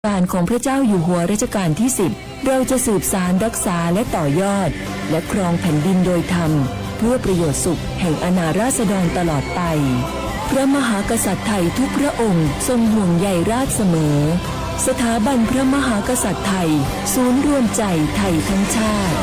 การของพระเจ้าอยู่หัวรัชกาลที่สิบ เราจะสืบสานรักษาและต่อยอด และครองแผ่นดินโดยธรรม เพื่อประโยชน์สุขแห่งอาณาราษฎรตลอดไป พระมหากษัตริย์ไทยทุกพระองค์ทรงห่วงใยราชเสมอ สถาบันพระมหากษัตริย์ไทย ศูนย์รวมใจไทยทั้งชาติ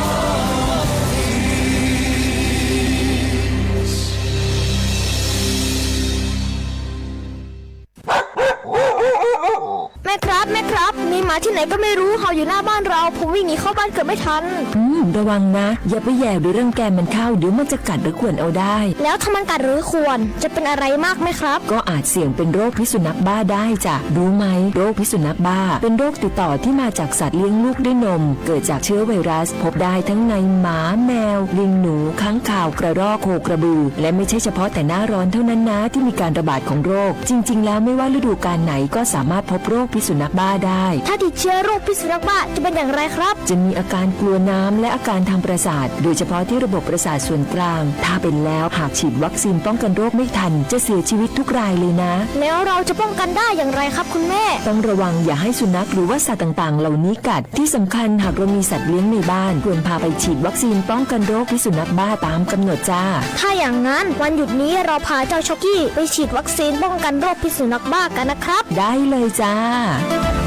แม่ครับ แม่ครับ มีหมาที่ไหนก็ไม่รู้เห่าอยู่หน้าบ้านเรา ผมวิ่งหนีเข้าบ้านเกือบไม่ทัน อืม ระวังนะ อย่าไปแหย่หรือรังแกมันเข้า เดี๋ยวมันจะกัดหรือข่วนเอาได้ แล้วถ้ามันกัดหรือข่วน จะเป็นอะไรมากไหมครับ ก็อาจเสี่ยงเป็นโรคพิษสุนัขบ้าได้จ้ะ รู้ไหม โรคพิษสุนัขบ้า เป็นโรคติดต่อที่มาจากสัตว์เลี้ยงลูกด้วยนม เกิดจากเชื้อไวรัส พบได้ทั้งในหมา แมว ลิง หนู ค้างคาว กระรอก โคกระบือ และไม่ใช่เฉพาะแต่หน้าร้อนเท่านั้นนะ ที่มีการระบาดของโรค จริงๆ แล้วไม่ว่าฤดูกาลไหนก็สามารถพบโรคพิษสุนัขบ้าได้ ถ้าติดเชื้อโรคพิษสุนัขบ้าจะเป็นอย่างไรครับ จะมีอาการกลัวน้ำและอาการทางประสาท โดยเฉพาะที่ระบบประสาทส่วนกลาง ถ้าเป็นแล้วหากฉีดวัคซีนป้องกันโรคไม่ทัน จะเสียชีวิตทุกรายเลยนะ แล้วเราจะป้องกันได้อย่างไรครับคุณแม่ ต้องระวังอย่าให้สุนัขหรือว่าสัตว์ต่างๆ เหล่านี้กัด ที่สำคัญหากเรามีสัตว์เลี้ยงในบ้าน ควรพาไปฉีดวัคซีนป้องกันโรคพิษสุนัขบ้าตามกำหนดจ้า ถ้าอย่างนั้นวันหยุดนี้เราพาเจ้าช็อกกี้ไปฉีดวัคซีนป้องกันโรคพิษสุนัขบ้ากันนะครับ ได้เลยจ้า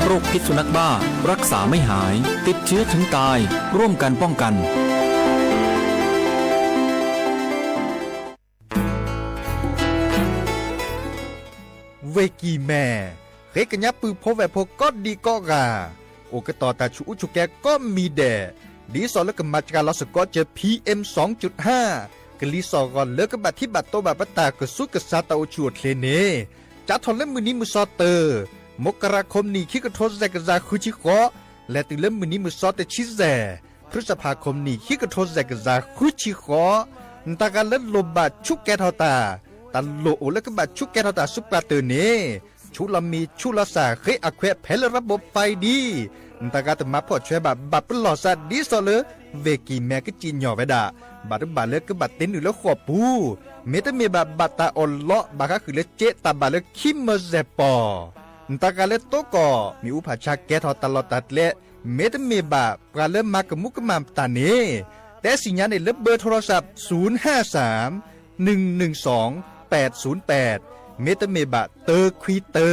โรคพิษสุนัขบ้า รักษาไม่หาย ติดเชื้อถึงตาย ร่วมกันป้องกัน ဝ့ၢ်ကံၢ်မဲၢ် ဃ့ကညးပုၢ်ဖိဝဲၢ်ဖိကိးဒံကိးဂၤ အိၣ်ကတီၤတၢ်ဆူးအူဆူးကဲကိးမံၤဒဲး ဒ်သိးလၢကမၤစှၤလီၤစ့ၢ်ကီးစၢၤ PM สองจุดห้า ကလံၤစိးဂီၤလၢကဘၣ်ထံဘၣ်တိဘၣ်ပတၢ်ကဆူးကစးတၢ်အိၣ်ဆူၣ်အိၣ်ချ့န့ၣ် စးထီၣ်လၢမုၢ်နံၤမုၢ်သီတၢ် မကရၤ ခီမနံၣ်ခံကထိယဲၢ်ကယၤဃုဆံဃိး လဲၤတုၤလၢမုၢ်နံၤမုၢ်သီတဆံယဲၢ် ဖုစဖး ခီမနံၣ်ခံကထိယဲၢ်ကယၤဃုဆံဃိး နတၢ်ဂၤလၢလိၣ်ဘၣ်ဆူးကဲထီၣ်တၢ် တၢ်လိၣ်အိၣ်လၢကဘၣ်ဆူးကဲထီၣ်တၢ်ဆူးပှၤတၢၢ်န့ၣ် ဆူးလီၤမံၤဆူးလီၤစၢ် ဃ့အခွဲးဖဲလၢ ระบบไฟ ဒ် နတၢ်ဂၤတမၤဖှီၣ်ဆွဲဘၣ် ဘၣ်ပလီၢ်စးဒ်သိးလၢ ဝ့ၢ်ကံၢ်မဲၢ်ကစံၣ်ညီၣ်ဝဲဒၣ် ဘၣ်တဘၣ်လၢကဘၣ်တ့နုာ်လၢဃိာ်ပူၤ မ့တမ့ၢ်ဘၣ် ဘၣ်တၢ်အီၣ်လီး ဘၣ်ဃးဃုာ်လၢစ့တၢ်ဘၣ်လၢခံမၢစဲၢ်ပီၢ် နတၢ်ဂၤလၢတိကီၢ် မ့ၣ်အူဖးဆါကဲထီၣ်တၢ်လီၢ်တၢ်ကျဲ မ့တမ့ၢ်ဘၣ် ပှၤလၢမၤကမူကမၣ်တၢ်န့ၣ် တဲသ့ၣ်ညါန့ၣ်လၢဘၢၣ်ထိရစး ศูนย์ห้าสาม หนึ่งหนึ่งสอง แปดศูนย์แปด မ့တမ့ၢ်ဘၣ် တၢခွံတၢ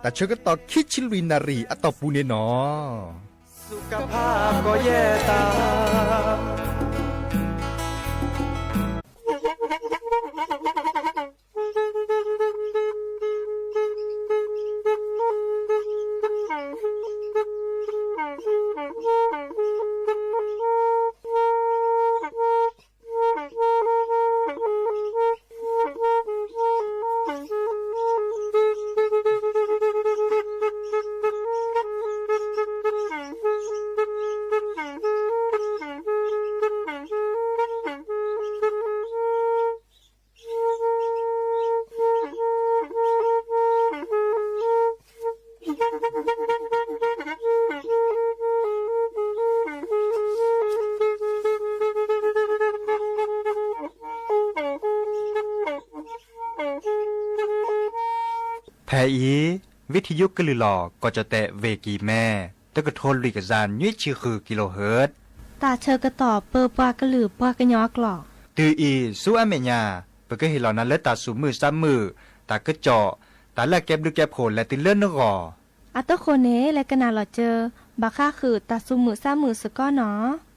တၢ်ဆၢကတီၢ်ခံဆံလွံၢ်နၣ်ရံၣ်အတီၢ်ပူၤန့ၣ်လီၤ. ဖဲအံၤ ဝံထံယိကလုၢ်လီၢ် ကီၢ်ကၠီၣ်တဲၣ် ဝ့ၢ်ကံၢ်မဲၢ် တကထိလွံၢ်ကယၤနွံဆံဃု kilohertz တၢ်ဆၢကတီၢ်ပၢပှၤကလုာ်ပှၤကညီအကျိာ် တုၤအံၤဆူအမဲာ်ညါ ပကဟ့ၣ်လီၤနၤလၢတၢ်သူၣ်မုာ်သးမုာ် တၢ်ကစီၣ် တၢ်လၢအကဲဘျုးကဲဖှိၣ်လဲၤတုၤလၢနဂီၢ် အတဃိန့ၣ် လဲၤကနၣ်လီၤစၢၤ ဘၣ်ဃးဃုာ်တၢ်သူၣ်မုာ်သးမုာ်စ့ၢ်ကီးနီၤ.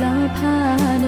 လီၤဖး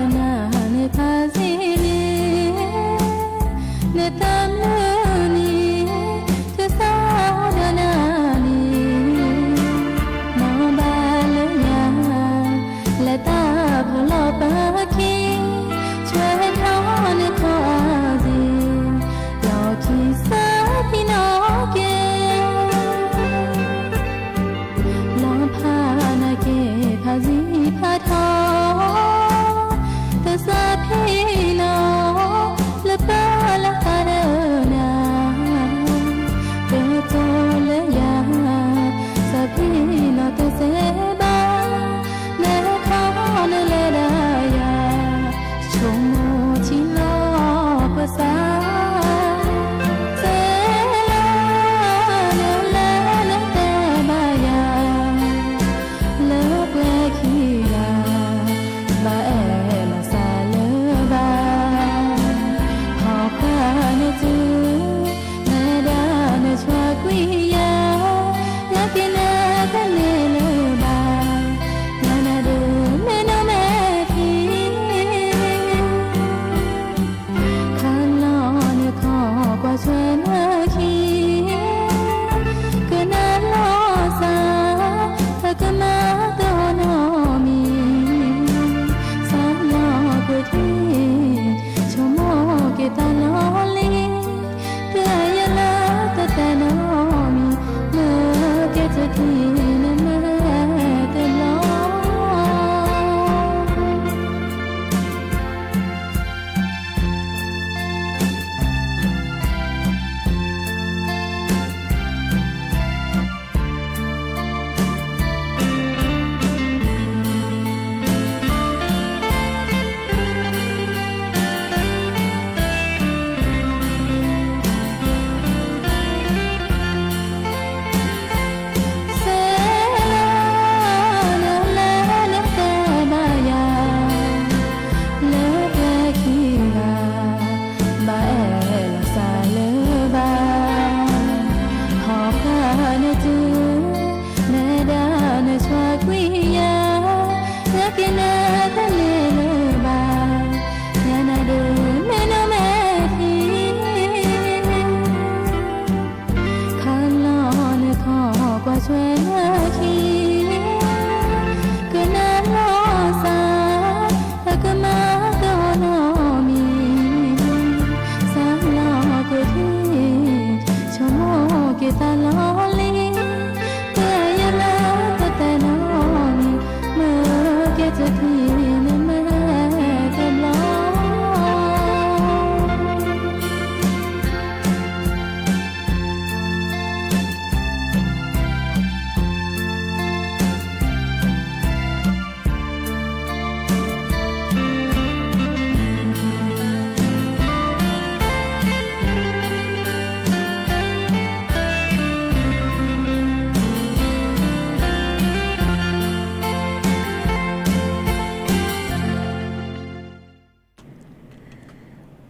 ဆိကမိၣ်က့ၤတၢ်လီၢ်လံၤ, ကယဲၢ်လၢတၢ်နီတမံၤ, မ့ၢ်ကဲထီၣ်ထံန့ၣ်မ့ၢ်တဘျီ. စဲလီၤနလဲၤနတဲဘၣ်ယၤ, လၢပှၤခံဂၤ ဘၣ်အဲၣ်လီၤစၢ်လၢၤဘၣ်, ဟီၣ်ဖျါနတုၤ မ့ၢ်ဒၣ်နဆှၢကွံာ်ယၤ, လၢက့ၤနတန့ၢ်လၢၤဘၣ်, ယၤနၤဒုးမ့ၢ်နီၢ်မဲာ်ထံ ခးလီၤနခီၣ်ကွၢ်ဆွဲနခံ, ကနၣ်လီၤစၢ် တၢ်ကမၤတအိၣ်နီတမံၤ, စးလီၤက့ၤထံ ဆိကမိၣ်က့ၤတၢ်လီၢ်လံၤ, ကယဲၢ်လၢတၢ်နီတမံၤ, မ့ၢ်ကဲထီၣ်ထံန့ၣ်မ့ၢ်တဘျီ.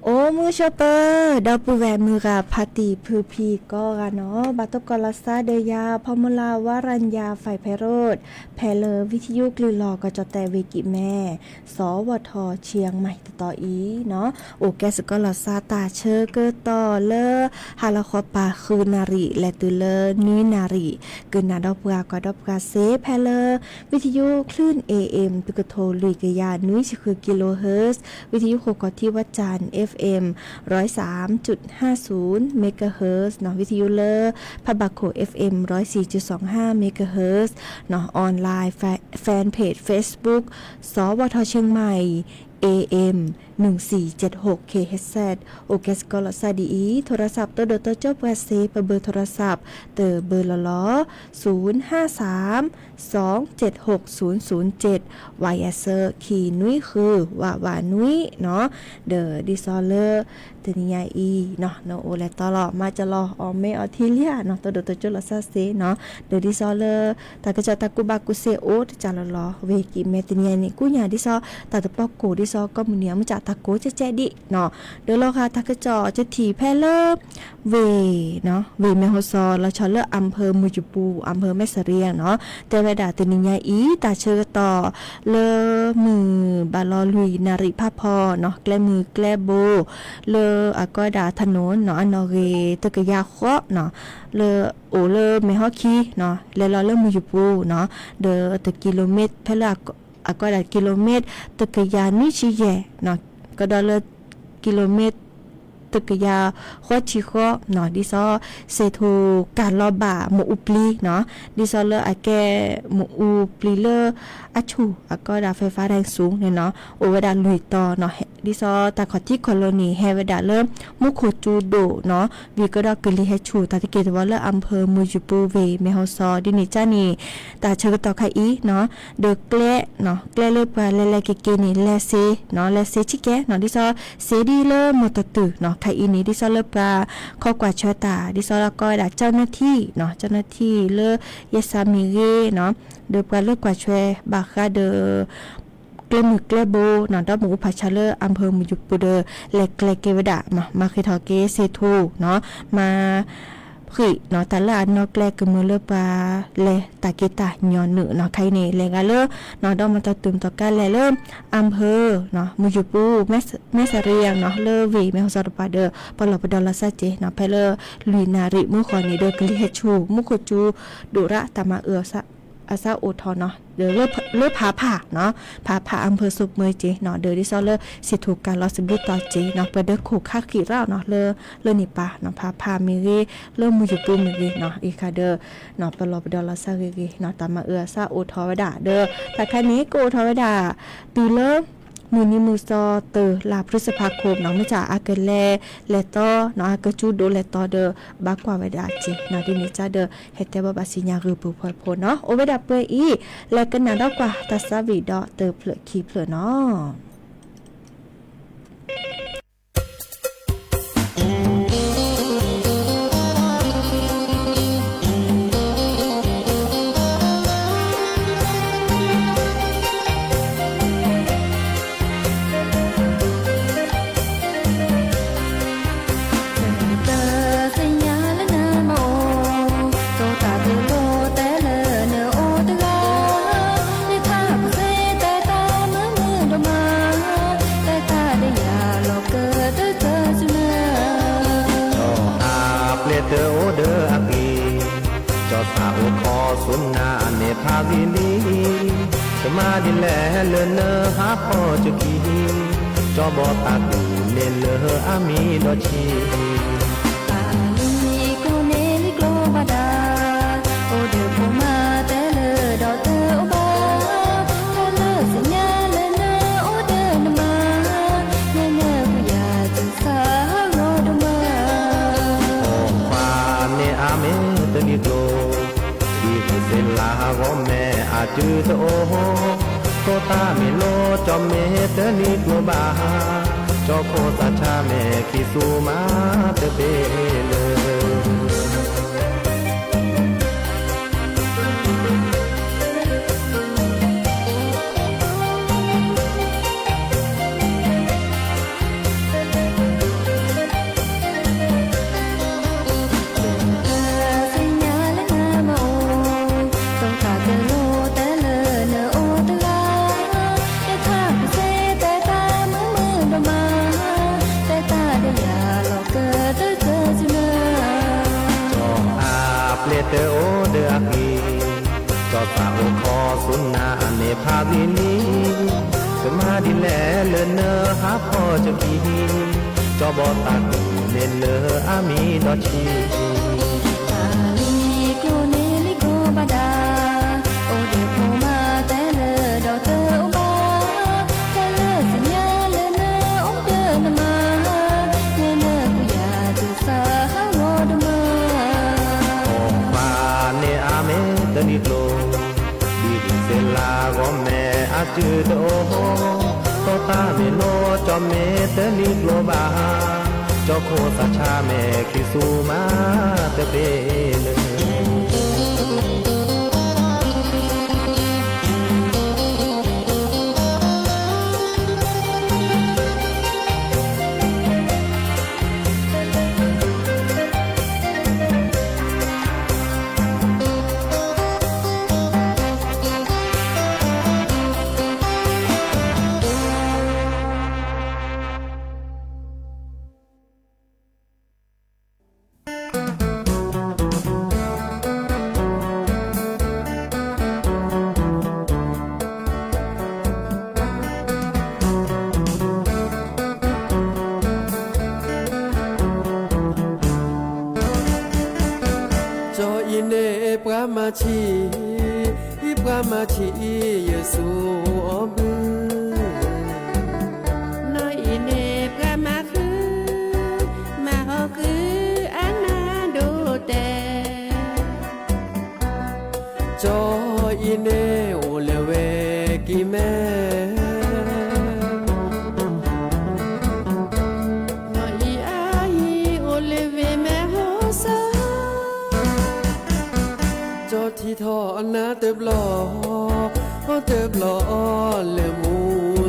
အိၣ်မုာ်ဆိးပၢၤ ဒီပုၢ်ဝဲၢ်မုၢ်ဂၤဖါတံၢ်ဖုဖံကိးဂၤနီၤ, ဘၣ်တကိးလီၤသးဒီးယၤ ဖီမုၢ်လၢ် ဝရံယၤ ဖဲးဖဲးရိး, ဖဲလၢဝံထံယိကလုၢ်လီၤကီၢ်ကၠီၣ်တဲၣ်ဝ့ၢ်ကံၣ်မဲ သီဝီၤထီၣ် ချံၣ်မၤတတီၤအံၤနီၤ, အိၣ်ကဲစ့ၢ်ကီးလီၤသးတၢ်ဆၢကတီၢ်လၢ ဟါလီၤဃီပၤဃုနၣ်ရံၣ် လဲၤတုၤလၢနွံနၣ်ရံၣ်, ကနၣ်ဒီးပှၤကွၢ်ဒီးပှၤစ့ ဖဲလၢ ဝံထံယိကလုၢ် A M တကထိလွံၢ်ကယၤနွံဆံဃု kilohertz, ဝံထံယိဃိာ်ကီၢ်ထံဝၣ်စၣ် F M ร้อยสามจุดห้าศูนย์ megahertz နီၤ, ဝံထံယိလၢ ဖးဘၣ်ခိၣ် F M ร้อยสี่จุดสองห้า megahertz နီၤ, online fan page Facebook သီဝီၤထီၣ် ချံၣ်မၤ A M หนึ่งสี่เจ็ดหก K H Z အိၣ်ကဲစ့ၢ်ကီးလီၤသးဒ်အံၤ, ထိရစးပ်တိၢ်ဒိၣ်တီကၠိပှၤစ့ ပဘၢထိရစးပ် တဘၢလီၤလီၤ, ศูนย์ห้าสาม สองเจ็ดหกศูนย์ศูนย์เจ็ด ဝးယဲၢ်ဆၢ ခံနွံဃု ဝးဝးနွံနီၤ, ဒီးဒ်သိးလၢ တနံၤညါအံၤနီၤ နအိၣ်လဲၤတီလီၤ မၤစၢၤလီၤ အီၣ်မ့ၤအီထံလံဧါနီၤ, တိၢ်ဒိၣ်တီကၠိလီၤသးစ့နီၤ, ဒီးဒ်သိးလၢ တၢ်ကစီၣ်တၢ်ကူၣ်ဘၣ်ကူၣ်သ့အိၣ်တကးလီၤလီၤ ဝ့ၢ်ကံၣ်မဲ တနံၤညါန့ၣ် ကူၣ်ညါဒ်သိး တၢ်တပီၢ်ကိၣ်ဒ်သိး ကီၢ်မုၢ်နံၤအမုၢ်ကၠးတၢ်ကိးကဲကဲဒံးနီၤ, ဒီးလီၤဂာ်တၢ်ကစီၣ်ကထံၣ်ဖဲလၢ ဝ့ၢ်နီၤ ဝ့ၢ်မဲၢ်ဟီၣ်စီၤ လီၤဆီလၢ อำเภอ မုၢ်ယူၤပူၤ อำเภอ แม่เสรียง နီၤ, တဲဝဲဒၣ်တနံၤညါအံၤ တၢ်ဆၢကတီၢ်လၢ မုၢ်ဘၣ်လီၤလွံၢ်နၣ်ရံၣ်ဖးဖီနီၤ ကျဲမုၢ်ကျဲဘိ လၢအကီဒၣ် ถนน နီၤ အနီၣ်ဂံၢ်တကယၤဃီနီၤ လၢအိၣ်လၢမဲၢ်ဟီၣ်ခံနီၤ လဲၤလီၤလၢမုၢ်ယူၤပူၤနီၤ ဒီးတကံလိမ့ၣ် ဖဲလၢအကီဒၣ် ကံလိမ့ၣ် တကယၤနွံဆံယဲၢ်နီၤ ကဒီးလၢ ကံလိမ့ၣ် တကယၤဃီဆံဃီနီၤ ဒ်သိး စ့ၣ်ထူၣ်ကၢ်လီၤဘၣ်မ့ၣ်အူပျံၤနီၤ ဒ်သိးလၢအကဲမ့ၣ်အူပျံၤလၢအဆူၣ် အကီဒၣ် ไฟฟ้าแรงสูง န့ၣ်နီၤ အိၣ်ဝဲဒၣ်လွံၢ်တီၤနီၤ ဒ်သိးတၢ်ခီၣ်ထံးခီၣ်လိၤန့ၣ် ဟဲဝဲဒၣ်လၢ မူခိၣ်စူၤဒိၣ်နီၤ ဝံၤကဒီးကလံၤဟဲဆူၣ် တၢ်တက့ၢ်တဝီလၢ อำเภอ မုၢ်ယူၤပူၤ ဝ့ၢ်မဲၢ်ဟီၣ်စီၤ ဒ်န့ၣ်ကၢ်န့ၣ် တၢ်ဆၢကတီၢ်ခါအံၤနီၤ ဒီးကျဲနီၤ ကျဲလၢပှၤလဲၤလဲၤက့ၤက့ၤန့ၣ် လဲၤစ့နီၤ လဲၤစ့ဆံကဲနီၤ ဒ်သိး စ့ဒ်လၢမီၢ်တတူၢ်နီၤ ခါအံၤန့ၣ် ဒ်သိးလၢပှၤ ခီကွၢ်ဆၢတၢ် ဒ်သိးလၢကီဝဲဒၣ် เจ้าหน้าที่နီၤ เจ้าหน้าที่ လၢ ရဲစခန်း မ့ၢ်ဂ့ၤနီၤ ဒီးပှၤလၢကွၢ်ဆၢဘၣ်ဃးဒီး ကျဲမုၢ်ကျဲဘိနီၤ ဒီးမ့ၣ်အူဖးဆါလၢ อำเภอ မုၢ်ယူၤပူၤဒီး လဲၤကျဲက့ၤဝဲဒၣ် မၤဃ့ထီၣ်က့ၤစ့ၣ်ထူၣ်နီၤ မၤ ဃံးနီၤ တၢ်လၢအနီၢ်ကျဲကမၢလၢပှၤ လဲၤတၢ်က့ၤတၢ်ညီနုၢ်နီၤ ခါအံၤန့ၣ် လဲၤဂၤလၢ နီၤ ဒီးမီၢ်တတူၢ်မီၢ်တကါလဲၤလၢ อำเภอ နီၤ မုၢ်ယူၤပူၤ แม่เสรียง နီၤ လၢဝ့ၢ်မဲၢ်ဟီၣ်စီၤတပၤဒီး ပလီၢ်ပဒီလီၤသးက့ၤနီၤ ဖဲလၢလွံၢ်နၣ်ရံၣ်မုၢ်ဃီန့ၣ်ဒီး ကလံၤဟဲဆူၣ် မူခိၣ်စူၤဒိၣ်ရၣ် တၢ်မၤအၢအီၤသး အစၢ်အိးထီၣ်နီၤ ဒီးလၢဖးဖၣ်နီၤ ဖးဖၣ်အဖၢၣ်စိၣ်မၢက့နီၤ ဒီးဒ်သိးလၢစံးထီၣ်ပတြၢၤလီၤစံးဘျုးတီၤက့နီၤ ပှၤဒၢခိၣ်ခါဃံးရၣ်နီၤ လၢလၢန့ၣ်ပၢ်နီၤ ဖးဖၣ်မ့ၢ်ဂ့ၤ လၢမုၢ်ယူၤပူၤမ့ၢ်ဂ့ၤနီၤ အံၤဃီဒီး ပလီၤပဒီလီၤစၢ်ဂ့ၤဂ့ၤနီၤ တၢ်မၤအၢအစၢ်အိးထီၣ်ဝဲဒၣ် ဒီးတၢ်ခါန့ၣ် ကအိးထီၣ်ဝဲဒၣ် တုၤလၢ မုၢ်နံၤမုၢ်သီတုၤလါ พฤษภาคมနီၤ မ့ၢ်တၢ်အကလဲၤလဲၤတီနီၤ အကစူၣ်ဒိးလဲၤတီဒီး ဘၣ်ကွၢ်ဝဲဒၣ်က့နီၤ ဒ်န့ၣ်ကဒီး ဟဲတဲဘၣ်ဘၣ်စံညါဂ့ၤပူၤဖီတဖိနီၤ အိၣ်ဝဲဒၣ်ပှဲၤအံၤ လဲၤကနၣ်ဒီးကွၢ်တၢ်သးဝံၣ်ဒီးတဖျၢၣ်ခံဖျၢၣ်နီၤ တသ့ၣ်ညါလၢနမၤအိၣ် တိၢ်တၢ်တလိၤတဲလၢနအိၣ်တဂၤ နထးပသ့တဲတၢ်မုာ်မုာ်ဒိၣ်မး တဲတၢ်ဒီးယၤလီၤကတၢၢ်တၢ်စူၤနၤ အပျဲၢ်တအိၣ်ဒီးအဂ့ၤ ကၠီသးအိၣ်ခီစိနၤန့ၣ်ဖးဂ့ၤလံ ကမၤဒ်လဲၣ်လၢနဟးဖီၣ်ကကံၤ ကၠီဘီတၢ်ကူၣ်န့ၣ်လၢအမံၤဒီးဆံး တၢ်လံၤကျိၤန့ၣ်လံၤကျိၤဘၣ်ဒၣ် အိၣ်ဒီးဖိမါတဲလၢဒီးတအိၣ်ဘၣ် တၢ်လၢသ့ၣ်ညါလၢနအိၣ်ဒီးနမါ နဲနကယၤတုၤသးဟးဂီၤဒိၣ်မး ခွါန့ၣ်အါမ့ၢ်တလံၤကျိၤ ဒ်စ့လးဂီၤမဲာ်အစုတအိၣ် တိၢ်တၢ်မ့ၢ်လိကၠီမ့ၢ်တလံၤကျိၤဘၣ် ကၠီခိၣ်သးဆါမဲာ်ခံဆူၣ်မးတဘ့ၣ်လၢ တသ့ၣ်ညါလၢနမၤအိၣ် တိၢ်တၢ်တလိၤတဲလၢနအိၣ်တဂၤ နထးပသ့တဲတၢ်မုာ်မုာ်ဒိၣ်မး တဲတၢ်ဒီးယၤလီၤကတၢၢ်တၢ်စူၤနၤ အပျဲၢ်တအိၣ်ဒီးအဂ့ၤ ကၠီသးအိၣ်ခီစိနၤန့ၣ်ဖးဂ့ၤလံ ကမၤဒ်လဲၣ်လၢနဟးဖီၣ်ကကံၤ ကၠီဘီတၢ်ကူၣ်န့ၣ်လၢအမံၤဒီးဆံး တၢ်လံၤကျိၤန့ၣ်လံၤကျိၤဘၣ်ဒၣ် အိၣ်ဒီးဖိမါတဲလၢဒီးတအိၣ်ဘၣ် တၢ်လၢသ့ၣ်ညါလၢနအိၣ်ဒီးနမါ နဲနကယၤတုၤသးဟးဂီၤဒိၣ်မး ခွါန့ၣ်အါမ့ၢ်တလံၤကျိၤ ဒ်စ့လးဂီၤမဲာ်အစုတအိၣ် တိၢ်တၢ်မ့ၢ်လိကၠီမ့ၢ်တလံၤကျိၤဘၣ် ကၠီခိၣ်သးဆါမဲာ်ခံဆူၣ်မးတဘ့ၣ်လၢ ကၠီအံၤန့ၣ်ပှၤမၤဆံး, အံၤပှၤမၤဆံးအံၤယဆိအီၤဘု, နီၢ်အံၤန့ၣ်ပှၤမၤဃု, မၤအီၣ်ဃုအါနၤဒိၣ်တဲာ်, ကၠီအံၤန့ၣ်အိၣ်လၢဝဲကံၢ်မဲာ် နီၢ်အံၤအါအံၤအိၣ်လၢဝ့ၢ်မဲၢ်ဟီၣ်စီၤ, ကၠီထံထီၣ်နၤတဘျီ, တဘျီလၢမူ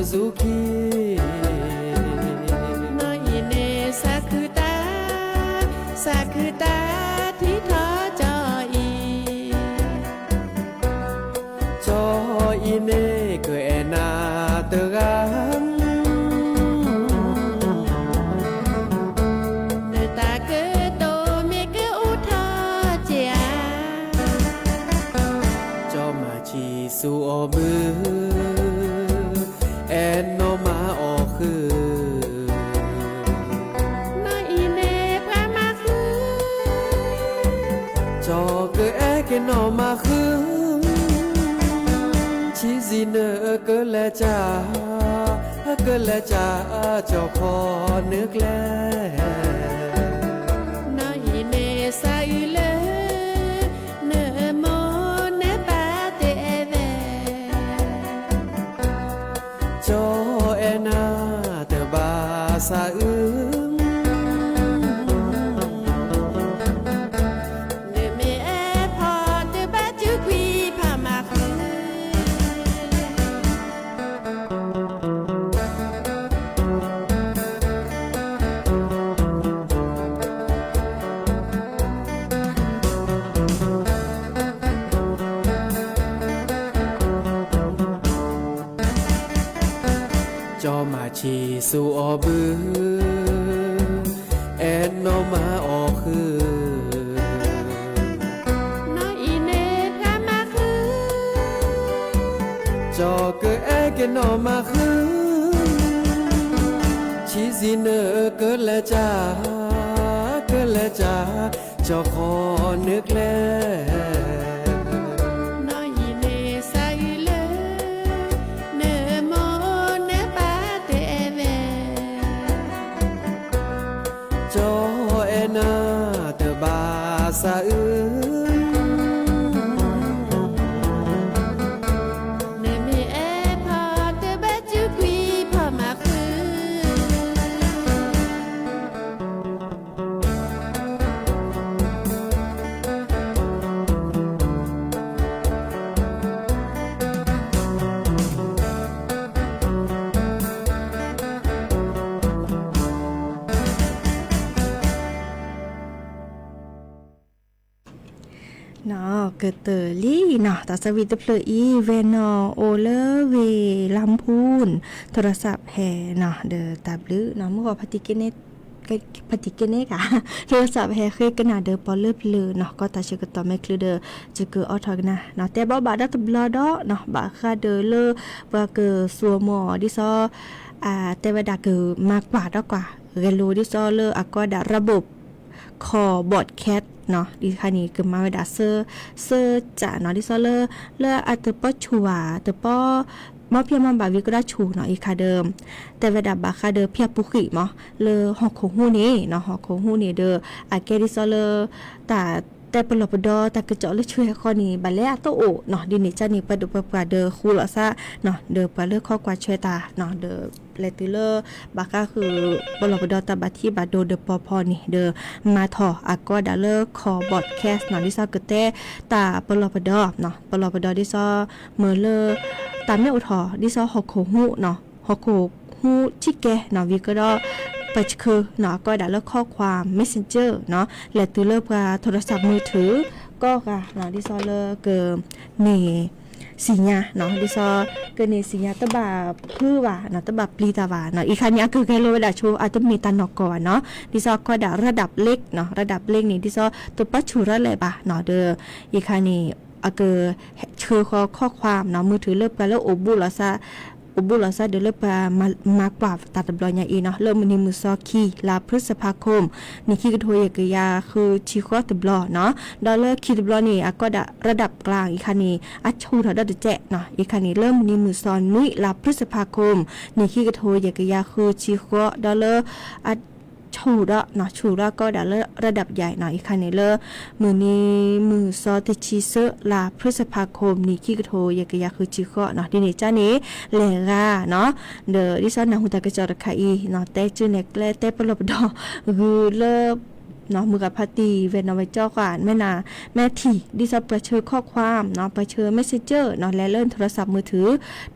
စူၤခံ, နီၢ်အံၤန့ၣ်စးခုတၢ်, စးခုတၢ်ထံထီၣ်ကၠီအံၤ ကၠီအံၤန့ၣ်ကအဲၣ်နၤတဂၤ, နတၢ်ကတိၤမ့ၢ်ကအိၣ်ထီၣ်က့ၤဧါ, ကၠီမၤ အဲၣ်နီၢ်မၤအီၣ်ဃုာ်, နီၢ်အံၤန့ၣ်ပှၤမၤဃုာ်, ကၠီကအဲၣ်က့ၤနီၢ်မၤဃုာ်, ဆံးစံးနၢကလဲၤကၢ်, ကလဲၤကၢ်, ကၠီခီနၢကျဲ, နီၢ်အံၤန့ၣ်စးအံၤလၢ နမိၢ်နပၢ်တအဲၣ်ဝဲ, ကၠီအဲၣ်နၤတဘၣ်စးအု, နမ့ၢ်အဲၣ်ဖီတဘၣ်စုကွံာ်ဖီမၤဃုာ် ကၠီမၤဆံးဆူအီၤဘု, အဲၣ်နီၢ်မၤအီၣ်ဃုာ်, နီၢ်အံၤန့ၣ်ပှၤမၤဃုာ်, ကၠီကအဲၣ်က့ၤနီၢ်မၤဃုာ်, ဆံးစံးနၢကလဲၤကၢ်, ကလဲၤကၢ်, ကၠီခီနၢကျဲ, နီၢ်အံၤန့ၣ်စးအံၤလၢ နမိၢ်နပၢ်တအဲၣ်ဝဲ, ကၠီအဲၣ်နၤတဘၣ်စးအု, နမ့ၢ်အဲၣ်ဖီတဘၣ်စုကွံာ်ဖီမၤဃုာ် နီၢ်ကတၢၢ်လံနီၤ တၢ်သးဝံၣ်တဖျၢၣ်အံၤ ဝဲၢ်နီၢ်အိၣ်လၢဝ့ၢ်လါမူၢ် ထိရစးဟဲနီၤ ဒီးတၢ်ဘျုးနီၤ မုၢ်ဂီၤဖါတံၢ်က့န့ၣ် ဖါတံၢ်က့န့ၣ်က ထိရစးဟဲဃ့ကနၣ်ဒီးပှၤလၢပျၢၤနီၤ ကီတၢ်ဆၢကတီၢ်မ့ၢ်ချုးဒီး ယကအီၣ်ထီၣ်ကနၣ်နီၤ တဲဘၣ်ဘၣ်ဒီးတဘျီဒီးနီၤ ဘၣ်ဃးဒီးလၢ ပှၤကစူၢ်မိၢ်ဒ်သိး တဲဝဲဒၣ်ကမၤကွၢ်ဒီးကွၢ် ဂဲၤလိာ်ဒ်သိးလၢအကီဒၣ် ระบบ ခီၣ် broadcast နီၤ ဒ်ခါန့ၣ် ကမၤဝဲဒၣ် စၢစးနီၤ ဒ်သိးလၢ လၢအတပီဆူၣ်ဘၣ် တပီ မီဖျဲၣ်မီဘၣ်ဝံၤကဒီးဆူၣ်နီၤ အံၤခါဒီး တဲဝဲဒၣ်ဘၣ်ဃးဒီးဖၠၣ်ပူၤဃံးမး လၢဟီၣ်ခိၣ်ဟူးန့ၣ်နီၤ ဟီၣ်ခိၣ်ဟူးန့ၣ်ဒီး အကဲဒ်သိးလၢ တၢ်တဲပလီၢ်ပဒီ တၢ်ကစီၣ်လၢဆှၢဃီန့ၣ် ဘၣ်လဲၤအတအိၣ်နီၤ ဒ်န့ၣ်ကန့ၣ် ပှၤဒိၣ်ပှၤပှၢ်ဒီးဃူလိာ်သးနီၤ ဒီးပှၤလၢခီကွၢ်ဆၢတၢ်နီၤ ဒီးလဲၤတုၤလၢ ဘၣ်ဃးဃုာ် ပလီၢ်ပဒီတၢ်ဘၣ်ထံးဘၣ်ဒိဒီးပီၤဖီန့ၣ် ဒီးမၤထီၣ်အကီဒၣ်လၢခီၣ် broadcast နီၤ ဒ်သိးကတဲတၢ်ပလီၢ်ပဒီနီၤ ပလီၢ်ပဒီဒ်သိး မ့ၢ်လၢ တၢ်မ့ၢ်အိၣ်ထီၣ်ဒ်သိးဟီၣ်ခိၣ်ဟူးနီၤ ဟီၣ်ခိၣ်ဟူးဆံးကဲနီၤ ဝံၤကဒီး ပဆှၢနီၤ အကီဒၣ်လၢခီၣ်ခွါ messenger နီၤ လဲၤတုၤလၢပှၤထိရစးမုၢ်ထုး ကိးဂၤနီၤ ဒ်သိးလၢက န့ၢ် စံၣ်ညါနီၤ ဒ်သိး ကန့ၢ်စံၣ်ညါတဘၣ်ဖုးဘၣ်နီၤ တဘၣ်ပျံၤတၢ်ဘၣ်နီၤ အံၤခါန့ၣ် အကဂဲၤလိာ်ဝဲဒၣ်ဆိ အတမ့ၢ်တၢ်နီၢ်ကီၢ်ဘၣ်နီၤ ဒ်သိးအကီဒၣ် ระดับเล็กနီၤ ระดับเล็กန့ၣ် ဒ်သိး တပၢဆူၣ်ရၤလဲၣ်ဘၣ်နီၤ ဒီး အံၤခါန့ၣ် အက ဆှၢဃီခီၣ်ခွါနီၤ မုၢ်ထုးလၢပှၤလၢအိၣ်ဘူးလိာ်သး အိၣ်ဘူးလိာ်သးဒီးလၢပှၤမၤကွၢ်တၢ်တဘျီညါအံၤနီၤ လၢမုၢ်နံၤမုၢ်သီခံ လါพฤษภาคม နံၣ်ခံကထိယဲၢ်ကယၤဃုဆံဃိးတဘျီနီၤ ဒီးလၢခံတဘျီန့ၣ် အကီဒၣ် ระดับกลาง အံၤခါန့ၣ် အဆူၣ်ထီၣ်ဒီးတစဲးနီၤ အံၤခါန့ၣ် လၢမုၢ်နံၤမုၢ်သီနွံ လါพฤษภาคม နံၣ်ခံကထိယဲၢ်ကယၤဃုဆံဃိး ဒီးလၢ အ ဆူၣ်ဒီးနီၤ ဆူၣ်ဒီးကီဒၣ်လၢ ระดับใหญ่နီၤ အံၤခါန့ၣ်လၢ မုၢ်နံၤမုၢ်သီတဆံသၢ လါพฤษภาคม နံၣ်ခံကထိယဲၢ်ကယၤဃုဆံဃိးနီၤ ဒ်န့ၣ်ကန့ၣ် လဲၤဂၤနီၤ ဒီးဒ်သိးနၢ်ဟူတၢ်ကစီၣ်တခါအံၤနီၤ တဲကၠုနဲၣ်ကျဲတဲပလီၢ်ပဒီ ဂုၤလၢ မုၢ်ဂၤဖါတံၢ် ဝဲၢ်နီၢ်ဝဲၢ်ကၠီကွၢ် မ့ၢ်နၤ မ့ၢ်ထံၣ် ဒ်သိးပှၤဆှၢခီၣ်ခွါနီၤ ပှၤဆှၢ messenger နီၤ လဲၤလၢ โทรศัพท์มือถือ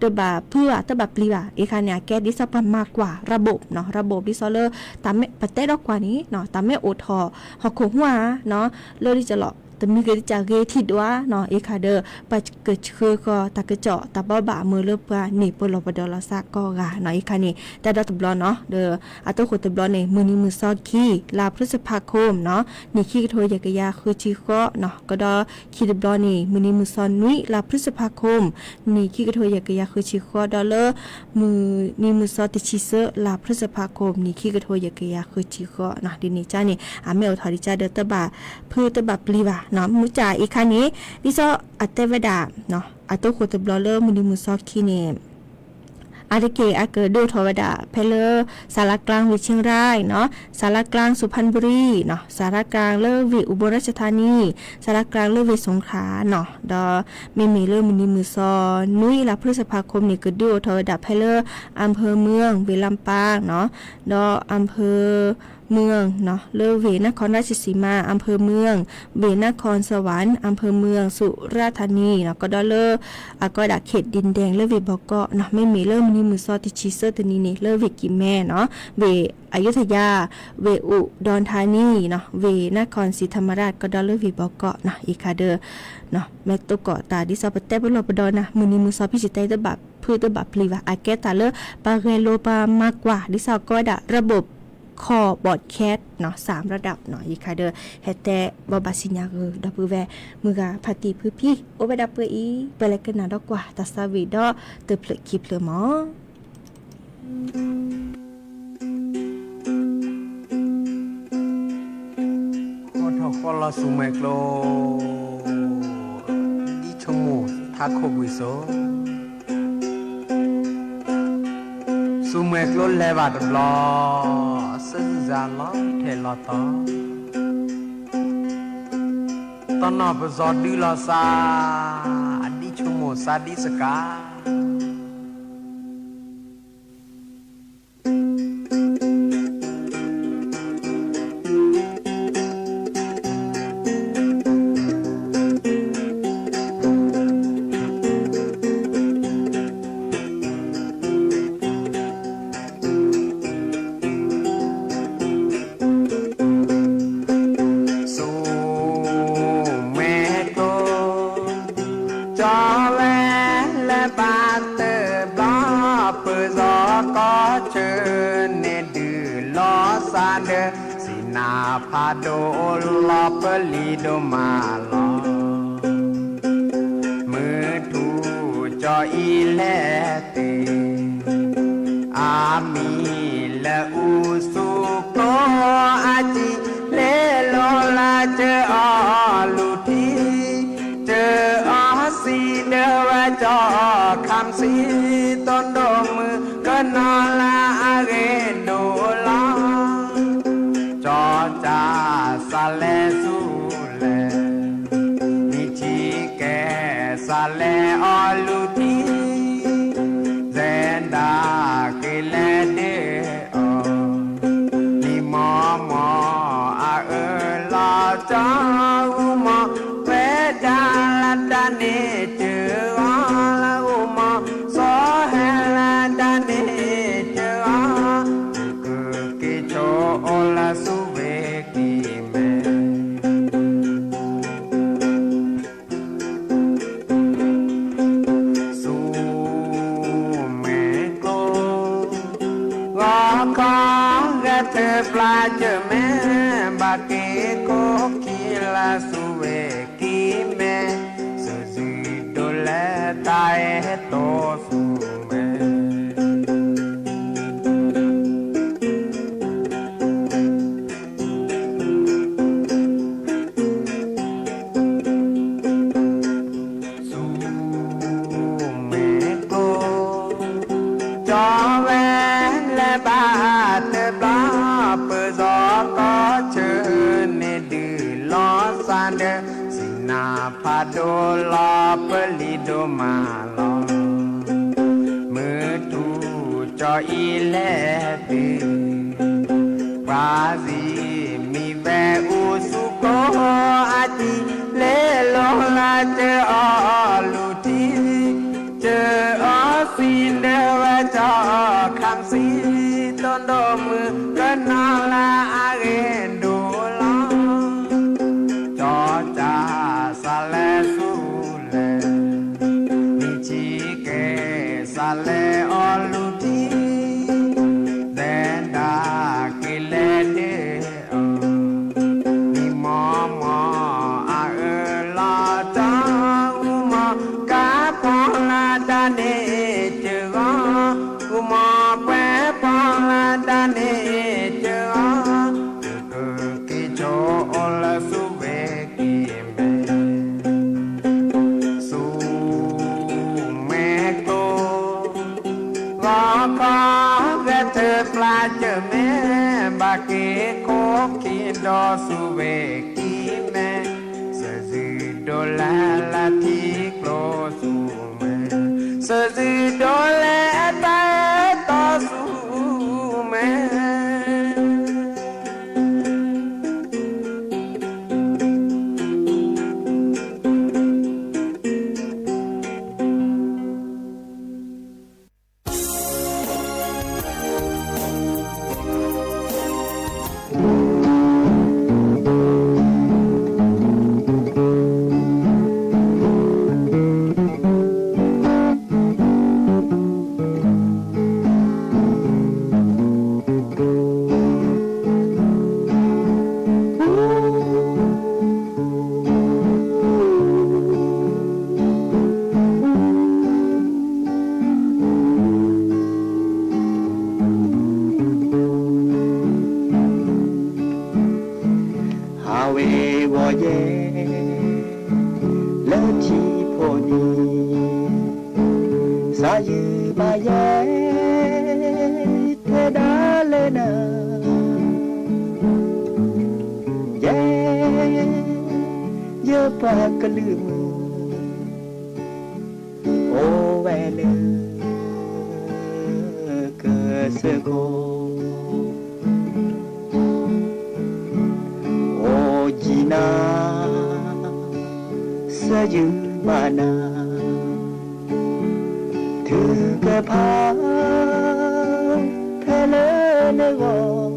တဘၣ်ဖုးဘၣ် တဘၣ်ပျံၤဘၣ် အံၤခါန့ၣ် အကဲဒ်သိးပှၤမၤကွၢ် ระบบနီၤ ระบบ ဒ်သိးလၢ တၢ်မ့ၢ်ပတဲဒီးကွၢ်န့ၣ်နီၤ တၢ်မ့ၢ်အိၣ်ထီၣ် ဟီၣ်ခိၣ်ဟူးဧါနီၤ လၢဒ်ကလီၤ တမံဂ့ၤတစးဂ့ၤထံၣ်ဒွးနီၤ အံၤခါဒီး ပှၤကဆှၢဃီၤတၢ်ကစီၣ်တၢ်ဘီဘၣ်အမုာ်လၢပှၤန့ၣ် ပလီၢ်ပဒီလီၤသးကိးဂၤနီၤ အံၤခါန့ၣ် တၢ်ဒီတဘျီနီၤ ဒီးအတိၢ်ဃိတဘျီန့ၣ် မုၢ်နံၤမုၢ်သီခံ လါ พฤษภาคม နီၤ နံၣ်ခံကထိယဲၢ်ကယၤဃုဆံဃိးနီၤ ကဒီးခံတဘျီန့ၣ် မုၢ်နံၤမုၢ်သီနွံ လါ พฤษภาคม နံၣ်ခံကထိယဲၢ်ကယၤဃုဆံဃိး ဒီးလၢ မုၢ်နံၤမုၢ်သီတဆံသၢ လါ พฤษภาคม နံၣ်ခံကထိယဲၢ်ကယၤဃုဆံဃိးနီၤ ဒ်န့ၣ်ကါန့ၣ် အမ့ၢ်အိၣ်ထီၣ်ဒံးကါဒီးတဘၣ်ဖုးတဘၣ်ပျံၤဘၣ်နီၤ မုၢ်ကၢ်အံၤခါန့ၣ် ဒ်သိးအတဲဝဲဒၣ် အတိၢ်ဃိတဘျီလၢမုၢ်နံၤမုၢ်သီခံန့ၣ် အါတက့ၢ်အကဒုးအိၣ်ထီၣ်ဝဲဒၣ်ဖဲလၢ ศาลากลางเวียงเชียงราย နီၤ ศาลากลางสุพรรณบุรี နီၤ ศาลากลางလၢဝ့ၢ် อุบลราชธานี ศาลากลางလၢဝ့ၢ်สงขลา နီၤ ဒီးမ့မ့ၢ်လၢမုၢ်နံၤမုၢ်သီနွံ လါ พฤษภาคม န့ၣ် ကဒုးအိၣ်ထီၣ်ဝဲဒၣ်ဖဲလၢ อำเภอเมือง ဝ့ၢ်ลำปาง နီၤ ဒီး อำเภอเมือง နီၤ လၢဝ့ၢ် นครราชสีมา อำเภอเมือง ဝ့ၢ် นครสวรรค์ อำเภอเมือง สุราษฎร์ธานี နီၤ ကဒီးလၢ အကိးဒၣ် เขตดินแดง လၢဝ့ၢ်ဘီကီးနီၤ မ့မ့ၢ်လၢမုၢ်နံၤမုၢ်သီတဆံသၢတနံၤန့ၣ် လၢဝ့ၢ်ကံၢ်မဲနီၤ ဝ့ၢ်อยุธยา ဝ့ၢ် อุดรธานี နီၤ ဝ့ၢ် นครศรีธรรมราช ကဒီးလၢဝ့ၢ်ဘီကီးနီၤ အံၤခါဒီး မ့ၢ်တိၢ်ကီၣ်တၢ်ဒ်သိးပတဲပလီၢ်ပဒီနၤ မုၢ်နံၤမုၢ်သီဖံစတဲတဘၣ်ဖုးတဘၣ်ပျံၤဘၣ် အကဲတၢ်လၢပှၤဂဲၤလိာ်ပှၤမၤကွၢ် ဒ်သိးကိးဝဲဒၣ် ระบบข่าวบอดแคสต์ နီၤ สามระดับ နီၤ အံၤခါဒီး ဟဲတဲဘီဘၣ်စံၣ်ညါ ဂုၤ ဒီပုၢ်ဝဲၢ်မုၢ်ဂၤဖါတံၢ်ဖုဖံ အိၣ်ဝဲဒၣ်ပှဲၤအံၤ ပလဲၤကနၣ်ဒီးကွၢ်တၢ်သးဝံၣ်ဒီးတဖျၢၣ်ခံဖျၢၣ်မၢ် အိးထီၣ်ဃီလီၤဆူမဲာ်ကျိ ဒ်ဆိကမိၣ်ထးခိၣ်ဘှံးစိ ဆူမဲာ်ကျိလဲၤဘၣ်တဘျီ စၢ်စၢ်လီၤထဲလီၤတီၤ တနီၤပစီၤဒုလီၤစါ ဒ်ဆိကမိၣ်စါဒ်စကၤ ဆူ မဲာ်တိ ကၠီဝဲလၢဘၣ်တဘျီ ပၢၤစီၤကီၢ်ဆၢန့ၣ် ဒုးလီၤစၢ်ဒီး စံနါဖးဒိၣ်လီၤပလံၤဒိၣ်မးလီၤ. မုၢ်ထူၣ်ကၠီအံၤလဲၤတ့ၢ် အမံၤလၢအူဆူၣ်ကျိ အစံၣ်လ့လိာ်လၢ ကၢအီၤလူၤထံ ကၢအီၤစံးဒၢဝဲ ကၠီခၣ်စံ တိၢ်ဒိၣ်မုၣ်ကနီၤလၢအဂ့ၤဒိၣ်လီၤ. ကၠီကၠါစးလဲၤဆူလဲၣ် မံၤဆံကဲစးလဲၤအီၤလူၤထံ စဲဒၣ်ဃ့လဲၤဒ့အီၤ လံၤမီမီအအၢလီၤ ကၠီဂုၢ်မီၤဝဲဒၣ်လၢတၢ်န့ၣ်တဂီၤ လၢဂုၢ်မီၤစီၤဟဲလၢတၢ်န့ၣ်တဂီၤ ကက့ၤဆိအိၣ်လၢဆူဝ့ၢ်ကံၢ်မဲ ဆူ မဲာ်ကျိ ဂီၤခီဂဲၤထၢၣ်ပျၢ်ကၢၢ်မဲ ဘၣ်က့ၤခိၣ်ခံလၢဆူဝ့ၢ်ကံၢ်မဲ စၢၤစံဒိၣ်လဲၣ်တၢ်အဲၣ်တိစူမဲ ဆူ မဲာ်ကျိ ကၠီဝဲလဲၤဘၣ်တဘျီ ပၢၤစီၤကီၢ်ဆၢန့ၣ် ဒုးလီၤစၢ်ဒီး စံနါဖးဒိၣ်လီၤပလံၤဒိၣ်မးလီၤ. မုၢ်ထူၣ်ကၠီအံၤလဲၤတ့ၢ် ပှၤစံးမံၤဝဲအူဆူၣ်ကျိ အစံၣ်လ့လိာ်လၢ ကၢအီၤလူၤထံ ကၢအီၤစံးဒၢဝဲ ကၠီခၣ်စံ တိၢ်ဒိၣ်မုၣ်ကနီၤလၢအဂ့ၤဒိၣ်လီၤ. ကၠီကၠါ သးလဲၤအီၣ်လူၤထံ, သဲဒၣ်က့ၤလဲၤဒ့ၣ်အီၤ, မံမီၢ်မီၢ်အအၢၣ်လီၤတၢ်, အူမီၢ်ကါဖီလာ်တၢ်န့ၣ်စှၤဂီၤ, အူမီၢ်ပှဲၤဖီလာ်တၢ်န့ၣ်စှၤဂီၤ, ကက့ၤဆိးအိၣ်လၢဆူဝ့ၢ်ကံၢ်မဲ ဆူမဲာ်ကျိ, ဂီၤခီဂဲၤထၢၣ်ပျၢ်စၢၤမဲာ်, ဘၣ်က့ၤခိၣ်ခံဒီးဆူဝ့ၢ်ကံၢ်မဲ, စၢၤစုဒိးလဲလၢထံကျိဆူမဲာ်, စၢၤစုဒိးလဲတၢ်အဲၣ်တီဆူမဲာ် ဟးဝ့ၤဝီၤယဲ လၢထံဖိနံၤ, စးယုၢ်ဘၣ်ယဲ ထဲဒၣ်လၢနၤ, ယဲ ယပှၤကလုာ်မုၣ် အိၣ်ဝဲလၢ ကစၢၢ်ခိၣ် အိၣ်ယံၤနၤ, စၢ်ယုၢ်ဘၣ်နၤ, ထုကဖၣ် ဖဲလၢနဂီၢ်,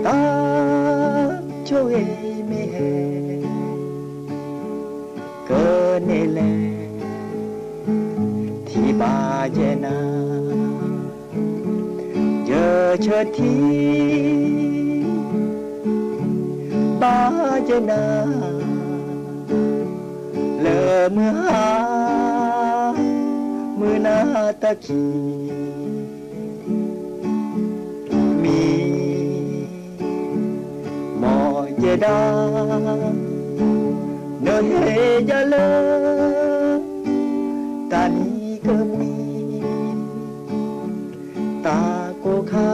တၢ်ဆိၣ်ဂ့ၤမ့ၢ်ဟဲ ကန့ၢ်လဲၣ် ထံၣ်ဘၣ်ယဲနၤ, ယဆၢထံ ဘၣ်ယဲနၤ, လၢမုၢ်ဟါ မုၢ်နၤတၢ်ခံ မံ မ်ယဲဒၣ် နဟ့ၣ်ယၤလၢ တၢ်နံၤကမှံ တၢ်ကိၢ်ခါ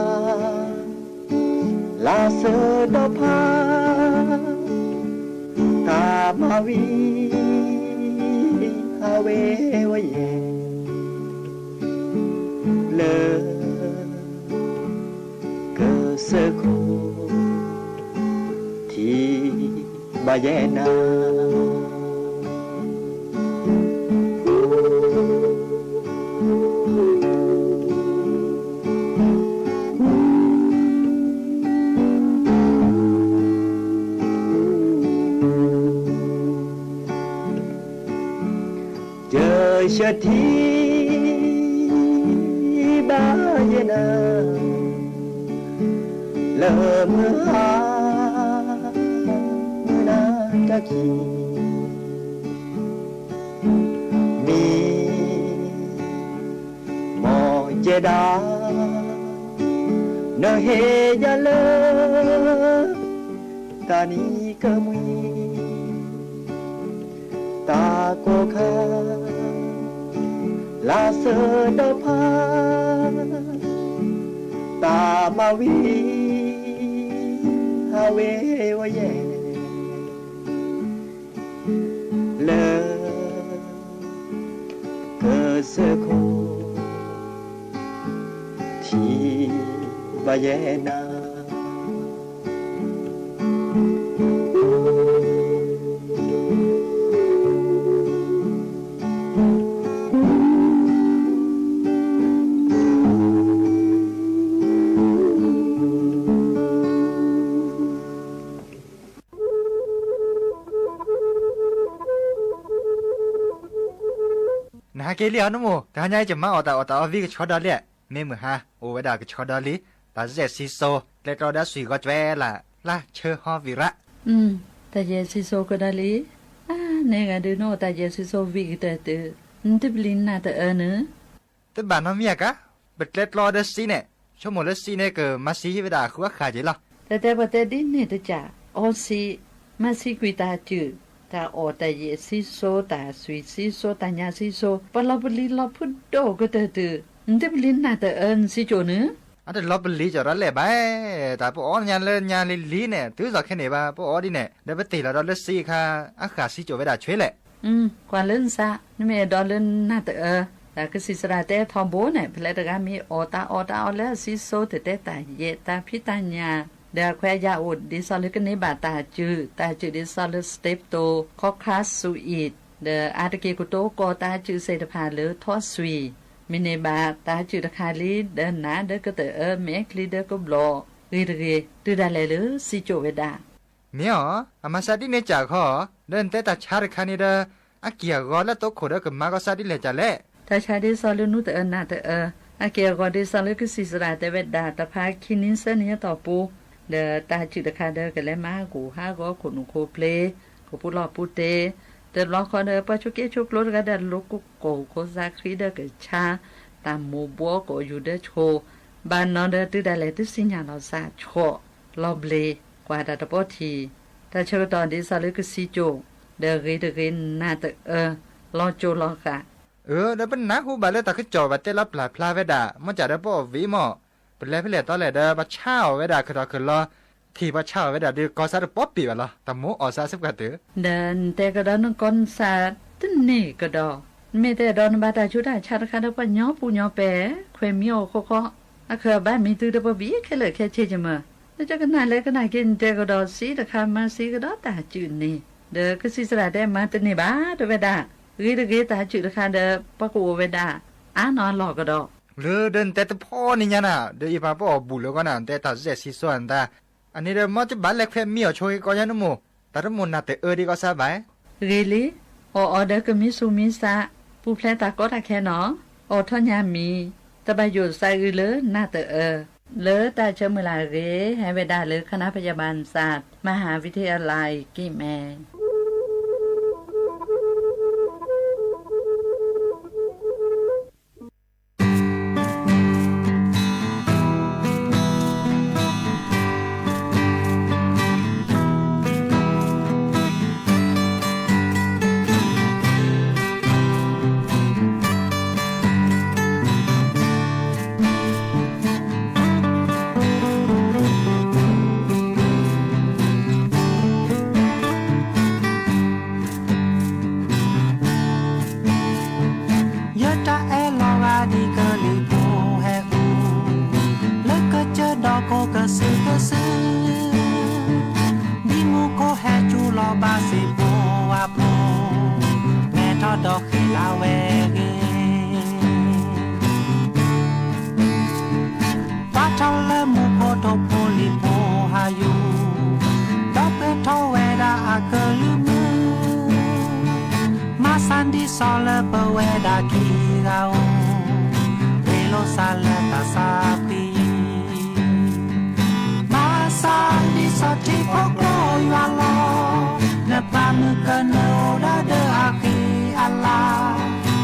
လါစၢဒီဖါ တၢ်မၤဝံၤ အဝဲဝဲယဲ လၢ ကစၢၢ်ခိၣ် ထံၣ်ဘၣ်ယဲနၤ ယဆၢထံ ဘၣ်ယဲနၤ လၢမုၢ်ဟါ မုၢ်နၤတၢ်ခံ မံ မ်ယဲဒၣ် နဟ့ၣ်ယၤလၢ တၢ်နံၤကမှံ တၢ်ကိၢ်ခါ လါစၢဒီဖါ တၢ်မၤဝံၤ အဝဲဝဲယဲ လၢ ကစၢၢ်ခိၣ် ထံၣ်ဘၣ်ယဲနၤ နဟါက့ၤလံဧါ နမိၢ်, တဟါညါအံၤ ယမါအီၣ်တၢ်အီၣ်တၢ်အီဝံၤကဆီဒီလံ, မ့ၢ်မုၢ်ဟါ အိၣ်ဝဲဒၣ်ကဆီဒီလံ, တၢ်စဲးစံစိ ကျဲကျီဒီးစံၣ်ဂီၤကွဲလၢ် လါဆၢဟီဝံၤရး. တၢ်ယဲၢ်စံစိကဒီးလံ, အါ နဲဂၤဒုး နအိၣ်တၢ်ယဲၢ်စံစိဝံၤကတၢၢ်တုၤ, နတပျံၤနၢ်တအၢနုၤ တဘၣ်နီတမံၤဧါကါ, ပကျဲကျီဒီးစံန့ၣ်, ဆိကမိၣ်လၢစံန့ၣ် ကမၤစံဟံးဝဲဒၣ်အဃုအဃၣ်က့ၤလီၤ. တဲတဲပှၤတဲဒ်န့ၣ်တကး, အီစံ, မၤစံကွံာ်တၢ်စုၣ်, တၢ်အီၣ်တၢ်ယဲၢ်စံစိ, တၢ်စွံၣ်စံစိ, တၢ်ညၣ်စံစိ, ပှၤလီၤပလံၤလီၤဖုဒိၣ်ကတၢၢ်တုၤ, နတပျံၤနၢ်တအၢနစံကၠိၣ်နုၤ အတလီၤပလံၤကၠီၤဒီးလဲၣ်ဘၣ်, တၢ်ပအီၣ်ညါလၢညါလံၤလံၤန့ၣ် တုၤသိးခဲန့ၣ်ဘၣ် ပအီၣ်ဒ်န့ၣ် ဒီးပတ့ၢ်လီၤဒီးလၢစံအခါ အဃၣ်စံကၠိၣ်ဝဲဒၣ်ဆွ့လဲၣ်. ကွၢ်လၢနသး, နမ့ၢ်အဲၣ်ဒိးလၢနၢ်တအၢ, တၢ်ကစံၣ်သရၣ်တဲထီဘိန့ၣ် ဖဲလဲၣ်တဂၤမ့ၢ်အီၣ်တၢ်အီၣ်တၢ်အီလၢအစံစိ တတဲတၢ်ယဲၢ်တၢ်ဖံးတၢ်ညၣ်, ဒီးအခွဲးအယာ်အိၣ်ဒ်သိးလၢကန့ၢ်ဘၣ်တၢ်စုၣ်, တၢ်စုၣ်ဒ်သိးလၢ strepto, ခီခါစူအံး, ဒီးအါတက့ၢ်ကတိၤကီၢ်တၢ်စုၣ်သ့ၣ်တဖၣ်လၢထီၣ်စွံၣ်, မ့ၢ်န့ၢ်ဘၣ်တၢ်စုၣ်တခါလံ, ဒီးနးဒီးကတအၢ မဲာ်ချံဒီးကဘျီၣ်, ဂ့ၤတဂ့ၤ တုၤဒၣ်လဲာ်လၢစံကၠိၣ်ဝဲဒၣ် မ့ၢ်အီၤ, အမၤစၢ်ဒ်န့ၣ်ကၢ်ခီ, ဒီးနတဲတၢ်ဆါတခါန့ၣ်ဒီး, အက့ၢ်အဂီၤလၢတိခိၣ်ဒီးကမၤကီၢ်စၢ်ဒ်လဲၣ်ကၢ်လဲၣ်. တၢ်ဆါဒ်သိးလၢနူတအၢနၢ်တအၢ, အက့ၢ်အဂီၤဒ်သိးလၢကစံၣ်သရၣ်တဲဝဲဒၣ် တဖးခံနံၣ်သၢနံၣ်အတီၢ်ပူၤ, ဒီးတၢ်စုၣ်တခါဒီးကလဲၤမၤဟးဂီၤခိၣ်နူာ်ခိၣ်ပျ့ၤ, ကပူၤလီၢ်ပူၤတ့ၢ်, တဘျီဃီဒီး ပှၤဆိးက့ဆိးကျိတဂၤဒီးလိၤကိၢ်ကိၢ်ကိၢ်သးဃံဒီးကဆါ, တၢ်မိၢ်ဘှီကိးယူၤဒၢဆိ, ဘၣ်နီၤဒီးတုၤဒၣ်လဲာ်တုၤစံၣ်ညါလီၤစၢ်ဆီၣ်, လီၤဘျ့, ကွၢ်တၢ်တပီထံၣ်, တၢ်ဆၢကတီၢ်ဒ်သိးလၢကစံကၠိၣ်, ဒီးဂ့ၤတဂ့ၤနၢ်တအၢ, လီၤကၠိလီၤဃာ် အၢ ဒီးပနၢ်ဟူဘၣ်လၢတၢ်ကစီၣ်ဘၣ်တဲလီၤပျၢ်ဖျါဝဲဒၣ် မ့ၢ်ကၢ်ဒီးပအီၣ်ဝံၤမ့ၢ်, ပလဲၤဖဲလဲၣ်တီလဲၣ်ဒီး ပှၤဆါအီၣ်ဝဲဒၣ်ကထီၣ်ကလီၤ, ထံၣ်ပှၤဆါအီၣ်ဝဲဒၣ်ဒီးကီၢ်စၢ်တပီပ့ၢ်ဘၣ်လီၤ, တၢ်မိၣ်အီၣ်စၢ်စ့ၢ်ကီးတုၤ, ဒီးနတဲကဒီးနကီၢ်နစၢ်တန့ၢ်ကဒီး, နမ့ၢ်တဲဒီးနဘၣ်တၢ်ဆူးတၢ်ဆါတခါဒီးပှၤညီပူၤညီပဲာ်, ခွဲးမံအီၣ်ဃီဃီ, အဃၢၤဘၣ်မံၤသုတပဘံးခဲလၢာ်ခဲဆ့ကမၢ်, နကကနၣ်လဲၣ်ကနၣ်က့ၤနတဲကဒီးစံးတခါ မၤစံးကဒီးတၢ်စုၣ်န့ၣ်, ဒီးကစံၣ်သရၣ်တဲမၤတန့ၢ်ဘၣ် တဲဝဲဒၣ်, ဂ့ၤတဂ့ၤတၢ်စုၣ်တခါဒီး ပှၤကအိၣ်ဝဲဒၣ် အါနီၢ်အလီၢ်ကဒီး လၢဒီးနတဲတဖီန့ၣ်ညါနၤ, ဒီးအံၤပှၤပအီၣ်ဘူၣ်လၢဂီၢ်နၤ နတဲတၢ်စဲးစံစိနသး, အန့ၣ်ဒီးမ့ၢ်ကဘၣ်လဲၤခွဲးမံအီၣ်ဆိက့ၤကီးညါနမိၢ်, တၢ်တမိၣ်နၢ်တအၢဒံးကီးစၢ်ဘၣ် ဂ့ၤလံ, အီၣ်အီၤဒီးကမံစူၢ်မံစး, ပူၤဖျဲးတၢ်ကီတၢ်ခဲနီၤ, အီၣ်ထီၣ်ညါမံၤ, တဘၣ်ယိၣ်သးအုးလၢနၢ်တအၢ, လၢတၢ်ဆၢမုၢ်လၢ်အဂ့ၢ် ဟဲဝဲဒၣ်လၢ ခဏပယဘၣ်နစၢ် မဟၣ်ဝံထံအလၢအံၤကံၢ်မဲ ယတၢ်အဲၣ်လီၤဂာ်ဒ်ကလံၤဖိဟဲအူ, လၢကစၢၢ်ဒီးကိးကစုာ်ကစုာ်, ဒ်မူခိၣ်ဟဲကၠူလီၤဘၣ်စ့ၢ်ဖိဝါဖိ, မဲထီၣ်ဒီးဃံလၤဝဲဂ့ၤ ပှၤထီၣ်လၢမူခိၣ်ထိၣ်ဖိလံၤဖိဟးယူၤ, ဒီးပၢၢ်ထီၣ်ဝဲဒၣ်အကလုၢ်မုၢ်, မၤစၢ်ဒ်သိးလၢပဝဲဒၣ်ခံဂၤဧိၤ, ရ့လိာ်စၢ်လၢတၢ်သးဖှံ, မၤစၢ်ဒ်သိးထံဖိကျိယွၤလီၤ, နပၢ်မုၢ်ကနၢအိၣ်ဒၣ်ဒီးအဃံအလၤ,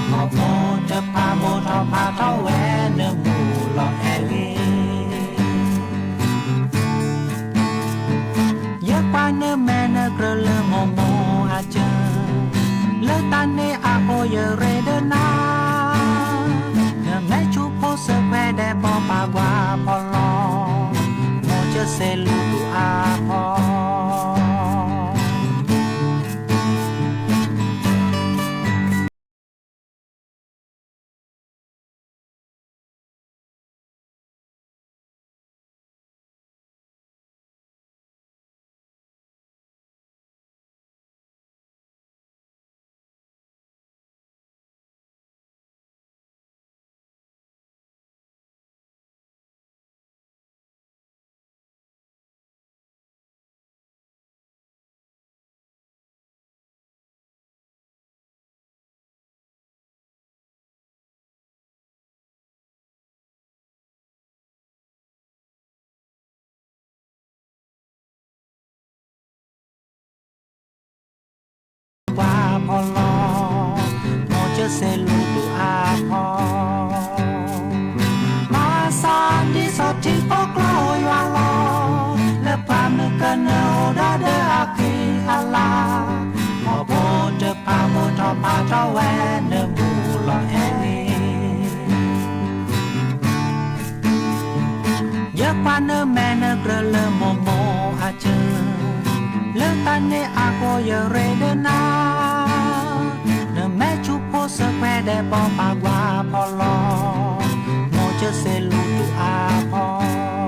ခီဖိတဖၣ်ဘိၣ်ထီၣ်ဖးထီၣ်ဝဲနမူလီၤအဲၣ်ဂ့ၤ ယကွၢ်နမဲာ်နကြၢးလၢမိၢ်မိၢ်အစၢၤ, လၢတၢ်န့ၣ်အဃိယရ့ဒီးနၤ, နမဲာ်ဆူဖိစၢၤခွဲးဒဲးဘီပာ်ကွၢ်ဖီလီၤ, မိၢ်စၢၤစ့လူတူၢ်အါဖီ စ့လူတူၢ်အါဖီ, မၤစၢ်ဒ်စီၤထံဖိကျိယွၤလီၤ, လၢပှၤမုၢ်ကနၢအိၣ်ဒီးဒၢအက့ၢ်အလၤ, ဟီၣ်ဖိတဖၣ်မိၢ်ထီၣ်ဖးထီၣ်ဝဲနဘူၣ်လီၤအဲၣ်ဂ့ၤ ယပှၤနမဲာ်နကြၢးလၢမိၢ်မိၢ်အစၢၤ, လၢတၢ်န့ၣ်အဃိယရ့ဒၢနၤ, နမဲာ်ဆူၣ်ဖိစၢၤခွဲးဒဲးဘီပာ်ကွၢ်ဖီလီၤ, မိၢ်စၢၤစ့လူတူၢ်အါဖီ.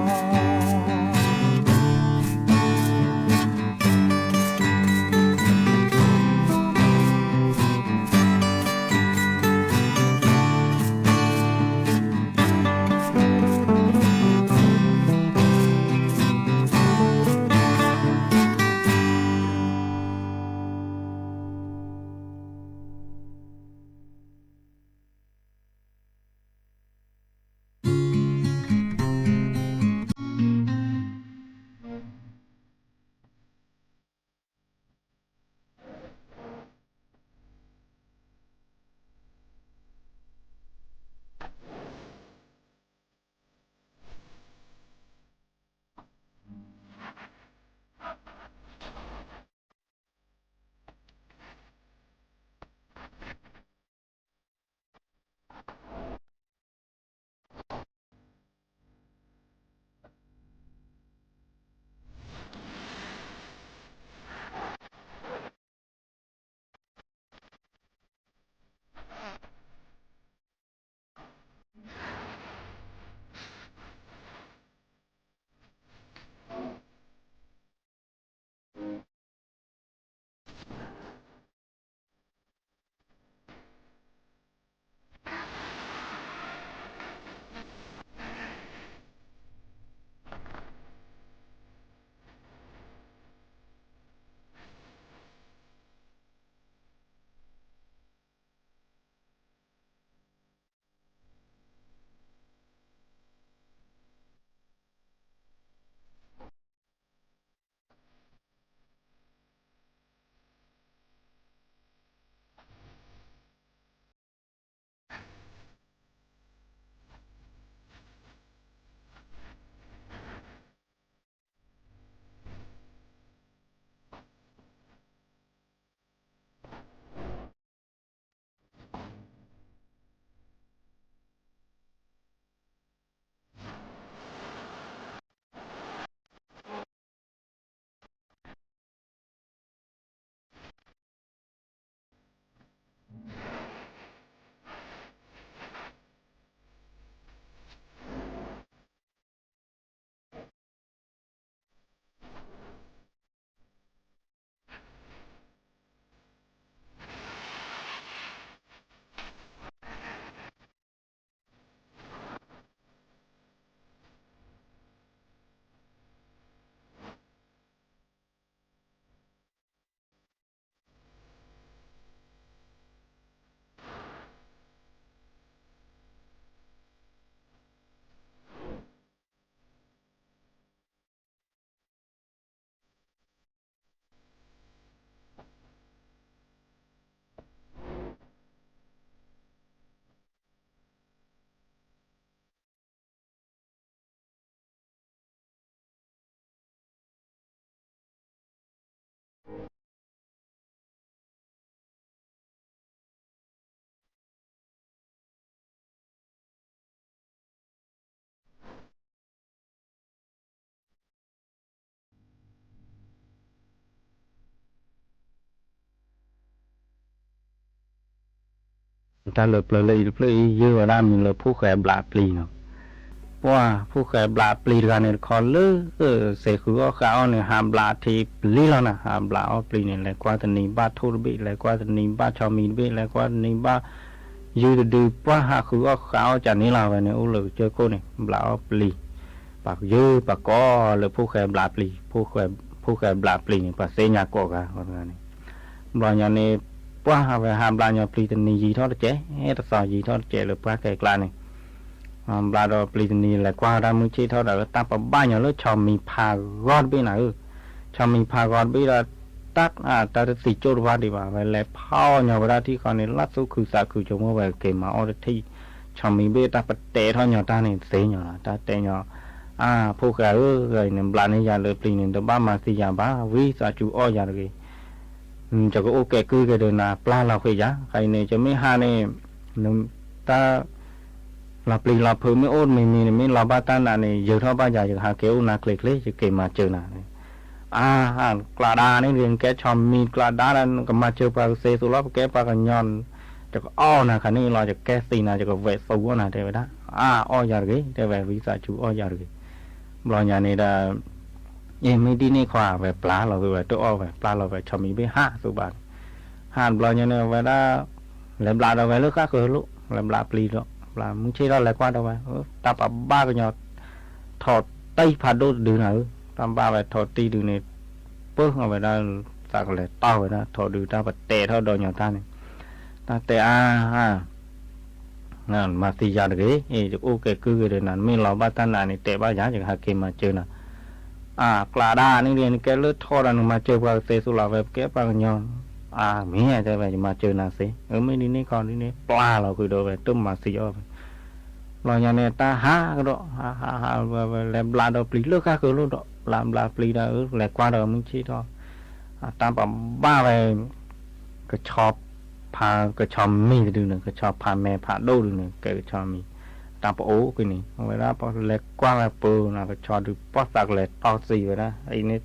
တၢ်လၢပျၢၤလၢအံၤတဖျၢၣ်အံၤ ယုၢ်ဝဲဒၣ်မံၤလၢဖှိၣ်ဃဲဘျးပျံၤနီၤ. ပှၢ်ဖှိၣ်ဃဲဘျးပျံၤတဂၤန့ၣ်တခီလၢ စဲးဃုအီၣ်ဃးအီၣ်န့ၣ် ဟးဘျးထံပျံၤလီၤနၤ, ဟးဘျးအီၣ်ပျံၤန့ၣ် လဲၤကွၢ်တနံၤဘၣ်ထိၣ်တဘ့ၣ်, လဲၤကွၢ်တနံၤဘၣ်ဆီမံၤတဘ့ၣ်, လဲၤကွၢ်တနံၤဘၣ် ယုၢ်တဒု ပှၢ်ဟးဃုအီၣ်ဃးအီၣ်ကန့ၣ်လီၤ. ဝဲန့ၣ်အိၣ်လၢကစၢၢ်ခိၣ်န့ၣ် ဘျးအီၣ်ပျံၤ, ပှၤယုၢ်ပှၤကိးလၢဖှိၣ်ဃဲဘျးပျံၤ, ဖှိၣ်ဃဲဘျးပျံၤန့ၣ် ပှၤသ့ၣ်ညါကိးဂၤဂၤန့ၣ်. ဘျီညါန့ၣ် ပှၢ်ဟးဝဲဟးဘျးညီပျံၤတနံၤယံာ်ထီၣ်တကဲး, တသီယံာ်ထီၣ်တကဲးလၢပှၢ်ခဲကျါန့ၣ် ဘျးဒီးပျံၤတနံၤလဲၤကွၢ်ဝဲဒၣ်မုၢ်ဆ့ၣ်ထီၣ်ဒီး တၢ်ပဘၣ်ညီလၢဆီမံၤဖးဂီၢ်တဘ့ၣ်နၤဧၢ, ဆီမံၤဖးဂီၢ်တဘ့ၣ်ဒီး တၢ်တသံၣ်ကၠိၣ်တဘၣ်ဒံးဘၣ်, ဝဲလဲၤဖီၣ်ညီဝဲဒၣ်ထံၣ်ဃီန့ၣ် လၢ်သူၣ်ခုသးခု ဆိကမိၣ်ဝဲက့ၤမၤအီၣ်တထံၣ်, ဆီမံၤဘ့ၣ်တၢ်ပတဲထီၣ်ညီတၢ်န့ၣ်သ့ညီလီၤ, တၢ်တဲညီ, အါ ဖိၣ်ဃဲဧၢ, အံၤန့ၣ် ဘျးန့ၢ်ယၤလၢပျံၤန့ၣ် တဘၣ်မၤသံယၤဘၣ်, ဝံသးစူၤအီၣ်ယၤတဂ့ၤ ယကအအိၣ်ကဲကုၢ်က့ၤဒီးနၤ ပျၢ်လီၤဃ့ယၤ, ခဲအံၤန့ၣ် ယမ့ၢ်ဟးန့ၣ် တၢ် လီၤပျံၤလီၤဖုးမ့ၢ်အိၣ်တမံၤမံၤန့ၣ် မ့ၢ်လီၤဘၣ်တၢ်နာ်န့ၣ် ယၢၤထီၣ်ဘၣ်ယၤ ယကဟးက့ၤအိၣ်နၤချ့ချ့ ယက့ၤမၤစၢၤနၤ, အါ ကျးဒါန့ၣ် ယကဲဆီမံၤကျးဒါဒီး နကမၤစၢၤပှၤကသ့သိးလီၤ ပကဲပှၤကညီ ယကအီၣ်နၤခါန့ၣ်လီၤ ယကဲသံနၤ ယကဝဲးသူအီၣ်နၤ တဲဝဲဒၣ်, အါ အီၣ်ယၤတဂ့ၤ တဲဝဲ ဝံသးစူၤအီၣ်ယၤတဂ့ၤ, ဘျီညါန့ၣ်ဒီး အ့ မ့ၢ်ဒ်န့ၣ်ခီ ဝဲပျၢ်လီၤဝဲ ဝဲတအီၣ်ဝဲ ပျၢ်လီၤဝဲ ဆီမံၤဘ့ၣ်ဟးသူဘၣ်န့ၣ်, ဟးတဘျီညါန့ၣ် ဝဲဒၣ် လဲၤဘျးဒီးဝဲလၢဃၣ်ဃၢၤလိၤ လဲၤဘျးပျံၤဒီး ဘျးမုၢ်ဆ့ၣ်ထီၣ်လဲၤကွၢ်ဒီးဝဲ တၢ်ပဘၣ်ကညီ ထိးတံၢ်ဖးဒိၣ်တဒုနၤဧၢ, တၢ်ဘၣ်ဝဲထိးတံၢ်ဒုန့ၣ် ပၢၢ်အဝဲဒၣ် သးကလဲၤတီၢ်ဝဲဒၣ် ထိးဒုတၢ်ပတဲထီၣ်ဒီးညီတၢ်န့ၣ်, တၢ်တဲအါ မၤသံယၤတဂ့ၤ, အ့ ယအိၣ်ကဲကုၢ်က့ၤဒီးနၤ နမ့ၢ်လီၤဘၣ်တၢ်နာ်န့ၣ် တဲဘၣ်ယၤ ယကဟးက့ၤမၤစၢၤနၤ, အါ ကျးဒါန့ၣ် နကဲလၢထီၣ်ဒီးနမၤစၢၤပှၤကသ့သိးလီၤ ဝဲပကဲပှၤကညီ, အါ မ့ၢ်တဲဝဲ ယမၤစၢၤနၤသ့, အမ့ၢ်ဒ်န့ၣ်ခီဒ်န့ၣ် ပျၢ်လီၤဃုာ်ဒီးဝဲ တမၤသံအီၣ်ဝဲ ဘျီညါန့ၣ် တၢ်ဟးကဒီး ဟးဟးဟးဝဲ လဲၤဘျးဒီးပျံၤလၢဃၣ်ဃၢၤလိၤဒီး ဘျးဘျးပျံၤဒီး လဲၤကွၢ်ဒီးမုၢ်ဆ့ၣ်ထီၣ် တၢ်ပဘၣ်ဝဲ ကဆီဖး ကဆီမံၤတဒုန့ၣ် ကဆီဖးမဲာ်ဖးဒိၣ်ဒုန့ၣ် ကဲကဆီမံၤ တၢ်ပအိၣ်ကွံာ်န့ၣ် အဝဲဒၣ်ပလဲၤကွၢ်ဝဲပၢၤန့ၣ် ကဆီဒုပှၢ်သးကလဲၤတီၢ်သံဝဲဒၣ် အံၤန့ၣ်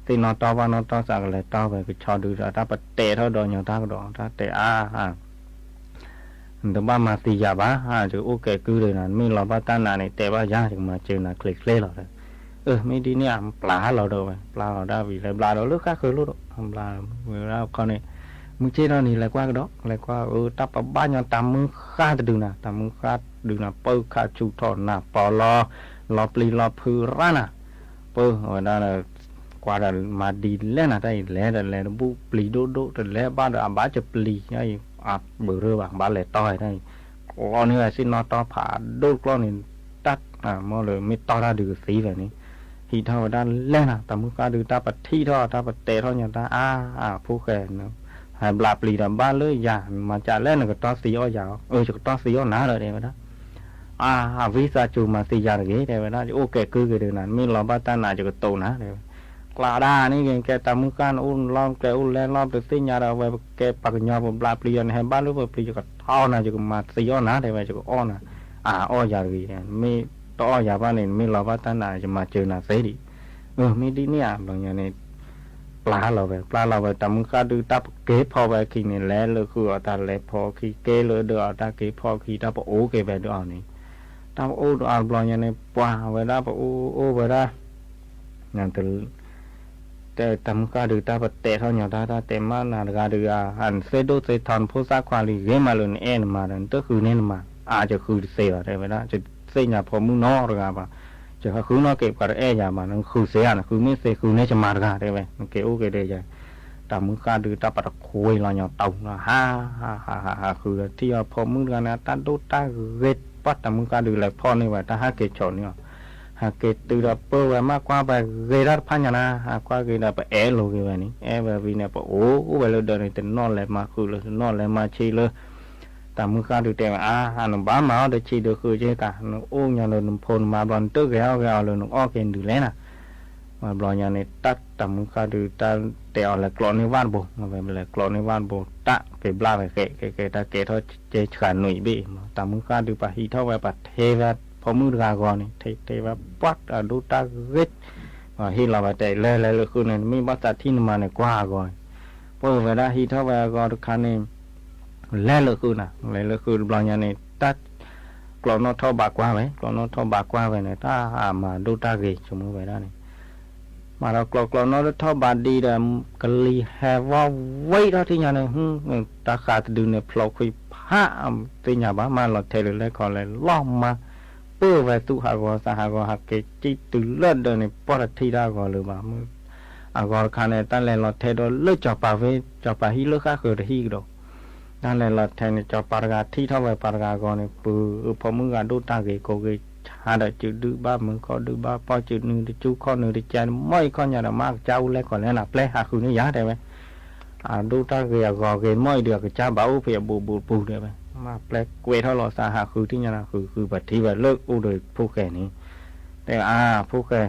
သ့ၣ်နီၣ်တီၢ်ဘၣ်နီၣ်တီၢ်သးကလဲၤတီၢ်ဝဲ ကဆီဒုဒီးတၢ်ပတဲထီၣ်ဒီးညီတၢ်ကဒီး တၢ်တဲအါ နတဘၣ်မၤသံယၤဘၣ်, ယကအိၣ်ကဲကုၢ်ဒီးနၤ နမ့ၢ်လီၤဘၣ်တၢ်နာ်န့ၣ် တဲဘၣ်ယၤ ယကမၤစၢၤနၤချ့ချ့လီၤဒီး, အၢ မ့ၢ်ဒ်န့ၣ်ဧါ ပျၢ်လီၤဒီးဝဲ ပျၢ်လီၤဒၣ်ဝံၤ လဲၤဘျးဒီးလၢဃၣ်ဃၢၤလိၤဒီး ဘျးဝဲဒၣ်ခီန့ၣ် မုၢ်ဆ့ၣ်ထီၣ်န့ၣ် လဲၤကွၢ်ကဒီး လဲၤကွၢ် အၢ တၢ်ပဘၣ်ညီတၢ်မုၢ်ဃၢ်တဒုနၤ တၢ်မုၢ်ဃၢ်တဒုနၤ ပၢၢ်ခးဆူၣ်ထီၣ်နၢ်ပီၤလီၤ လီၤပျံၤလီၤဖုးရၣ်နၤ ပၢၢ်ဝဲဒၣ် ကွၢ်ဒီးမၤဒ်လဲၣ်နၤ တၢ်အံၤလဲၤဒီးလဲၤတဘူၣ်ပျံၤဒိၣ်ဒိၣ် တလဲၤဘၣ်ဒီးအဘၣ်ကပျံၤ အံၤအဘၢၣ်ရၢဘၣ် ဘၣ်လဲၤတီၢ်ဝဲတၢ်အံၤ ကျီန့ၢ်ဝဲသ့ၣ်နီၣ်တီၢ်ဖးဒိၣ်ကျီန့ၣ် တၢ်မ့ၢ်လၢမ့ၢ်တီၢ်တၢ်ဒုးကသံဝဲန့ၣ် ဟံးထီၣ်ဝဲဒၣ်လဲၣ်နၤ တၢ်မုၢ်ဃၢ်ဒုးတၢ်ပထံၣ်ထီၣ် တၢ်ပတဲထီၣ်ညီတၢ် အါ အဖိၣ်ဃဲ ဟဲဘျးပျံၤဒီးဘၣ်လၢယၤ မၤကးလဲၣ် နကတီၢ်သံအီၣ်ယၤ အၢ ယကတီၢ်သံအီၣ်နၤဒီး တဲဝဲဒၣ် အါ ဝံသးစူၤမၤသံယၤတဂ့ၤ တဲဝဲဒၣ် ယအိၣ်ကဲကုၢ်က့ၤဒီးနၤ နမ့ၢ်လီၤဘၣ်တၢ်နာ် ယကတိၤနၤ တဲဝဲ ကျးဒါန့ၣ် ကဲတၢ်မုၢ်ဃၢ်န့ၣ် အိၣ်လီၤကျဲအိၣ်လဲလီၤ ပတသ့ၣ်ညါဒီး အဝဲပကဲပှၤကညီပဘျးပျံၤဒီး နဟဲဘၣ်လၢပပျံၤ ယကတီၢ်နၤ ယကမၤသံအီၣ်နၤ တဲဝဲ ယကအီၣ်နၤ အါ အီၣ်ယၤတဂ့ၤ မ့ၢ်တအီၣ်ယၤဘၣ်န့ၣ် နမ့ၢ်လီၤဘၣ်တၢ်နာ် ယမၤစၢၤနၤသ့ဒံး အၢ မ့ၢ်ဒ်န့ၣ်ဧါ ဘျီညါန့ၣ် ပျၢ်လီၤဝဲ ပျၢ်လီၤဝဲ တၢ်မုၢ်ဃၢ်ဒုးတၢ်ပက့ၤဖီဝဲအခံန့ၣ် လဲၤလၢဃုာ်အီၤတၢ်လဲၤဖီအခံ က့ၤလၢဒီးအီၤတၢ်က့ၤဖီအခံ တၢ်ပအိၣ်က့ၤဝဲဒီးအီၤန့ၣ် တၢ်ပအိၣ်ဒီးအီၤတဘျီညါန့ၣ် ပှၤဝဲဒၣ်ပအိၣ်အိၣ်ဝဲဒၣ် တဲတၢ်မုၢ်ဃၢ်ဒုးတၢ်ပတဲထီၣ်ညီတၢ် တၢ်တဲမးနၤတဂၤဒုး အနသ့ဒိၣ်သ့ထီ နဖိသၣ်ခွါလံဂ့ၤမးလၢနတဃုန့ၢ်နမၤ အါ ယဃုတသ့ဘၣ် တဲဝဲဒၣ် ယသ့ၣ်ညါဖိမုၣ်နီတဂၤဘၣ် ယဃုနီၢ်က့ၤပှၤတအဲၣ်ယၤဘၣ် နဃုသ့ဧါ နဃုမ့ၢ်သ့ဃုန့ၢ်ယမၤတဂၤ တဲဝဲ နက့ၤအိၣ်က့ၤဒီးယၤ တၢ်မုၢ်ဃၢ်ဒုးတၢ်ပတခွ့လီၤညီတီၤလီၤ ဟး ဟး ဟး ဟး ဃုဒီးထံၣ်အီၤဖိမုၣ်တဂၤန့ၣ် တၢ်ဒိၣ်တၢ်ဂ့ၤ ပှၢ်တၢ်မုၢ်ဃၢ်ဒုးလဲၤဖီၣ်န့ၢ်ဝဲ တၢ်ဟးက့ၤဆီၣ်န့ၢ်အီၤ ဟးက့ၤတုၤဒီးပၢၢ်ဝဲမးကွၢ်ပှၤဂ့ၤတၢ်တဖၣ်ညါနၤ ဟးကွၢ်က့ၤဒီးပအဲၣ်လိာ်က့ၤဝဲန့ၣ် အဲၣ်ဝဲဝံၤန့ၣ် ပအိၣ်အိၣ်ဝဲလၢဒၢးန့ၣ် တနီၣ်လဲၤမၤဃုာ်လၢ တနီၣ်လဲၤမၤဆံးလၢ တၢ်မုၢ်ဃၢ်ဒုးတဲဝဲ အါ နဘၣ်မၤအီၣ်ဒီးဆံးဒီးဃုာ်က့ၤကး နအိၣ်ညီဒီးနဖိနမါဘျီ နတဂဲၤအီၣ်ဂဲၤအီၤလၢနအီၣ်က့ၤဒုးလဲၣ်နၤ ဝဲဘျီညါန့ၣ် တၢ်တၢ်မုၢ်ဃၢ်ဒုးတၢ်တဲအီၤလဲၤကျိးန့ၢ်ဝၣ်တဘိ ဝဲလဲၤကျိးန့ၢ်ဝၣ်တဘိ တၢ်က့ၤဘျၣ်ဝဲဃဲးကဲကဲ တၢ်ကဲထီၣ်ကဲဆှၤနွံဘ့ၣ် တၢ်မုၢ်ဃၢ်ဒုးပှၤဟံးထီၣ်ဝဲ ပှၤထဲဝဲဖိမုၣ်တဂၤဂီၤန့ၣ် ထဲထဲဝဲပှၢ်တၢ်ဒိၣ်တၢ်ဂ့ၤ ဟ့ၣ်လီၤဝဲတဲ လဲၤလဲၤလၢဃုာ်န့ၣ် နမ့ၢ်ဘၣ်သးထံၣ်နမၤန့ၣ် ကွၢ်အဂီၤ ပဝဲဒၣ်ဟံးထီၣ်ဝဲအဂီၤတခါန့ၣ် လဲၤလၢဃုာ်နၤ လဲၤလၢဃုာ်တဘျီညါန့ၣ် တၢ်ကျိးနီၣ်ထီၣ်ဘးကွၢ်ဝဲ ကျိးနီၣ်ထီၣ်ဘးကွၢ်ဝဲန့ၣ် တၢ်မၤဒိၣ်တၢ်ဂ့ၤ ဆိကမိၣ်ဝဲဒၣ်န့ၣ် မၤဒီးကျိးကျိးနီၣ်ထီၣ်ဘးဒံးဒီး ကလံၤဟဲဝီဝံၤထီၣ်ထံၣ်ညါန့ၣ် တၢ်ဃးတဒုန့ၣ် ဖျိးခွံဖး သ့ၣ်ညါဘၣ် မၤလီၤထဲလၢလဲၣ်ခီလဲၣ် လီၤမၤ ပၢၢ်ဝဲသူၣ်ဟးဂီၤသးဟးဂီၤ ဟးက့ၤစံၣ်တုၤလၢဒၢးန့ၣ် ပှၢ်တထံၣ်တၢ်ဂီၤလၢၤဘၣ် အဂီၤတခါန့ၣ် တၢ်လဲၤလီၤထဲဒီးလၢစီၤပၤဝ့ၢ် စီၤပၤဟံၣ်လၢဃၣ်ဃၢၤတဟံၣ်ကဒီး တၢ်လဲၤလီၤထဲန့ၣ် စီၤပၤတဂၤထံၣ်ထီၣ်ဝဲပှၤတဂၤအဂီၤန့ၣ် ပုၢ်အဖိမုၣ်ဂၤဒိၣ်တၢ်ဂ့ၤကိးဂ့ၤဆါ အါဒီးစုဒုၣ်ဘၣ်မုာ်ခီၣ်ဒုၣ်ဘၣ်ဖှီၣ် စုနုာ်တကၠူခီၣ်နုာ်တကၠါ မ့ၢ်အံၤခီၣ်ညါဒီး မ့ၢ်အကစၢ်အိၣ်လဲၣ်ကီးလဲၣ်နၤ ပျဲဟးဃုာ်န့ၢ်ယၤတဲဝဲ, အဒိၣ်တၢ်ဂ့ၤအဂီၤဂ့ၤ မ့ၢ်အံၤဒီးအကစၢ်ဘၣ်အိၣ်ဖဲအဘူးဘူးပူၤတဲဝဲ, မ့ၢ်ပျဲကွဲးထီၣ်လီၤသးဟးဃုာ်ထံၣ်ညါနၤ ဃုာ်ဃုာ်ပထံၣ်ဝဲလၢအိၣ်ဒီးဖိၣ်ဃဲန့ၣ်, တဲအါ ဖိၣ်ဃဲ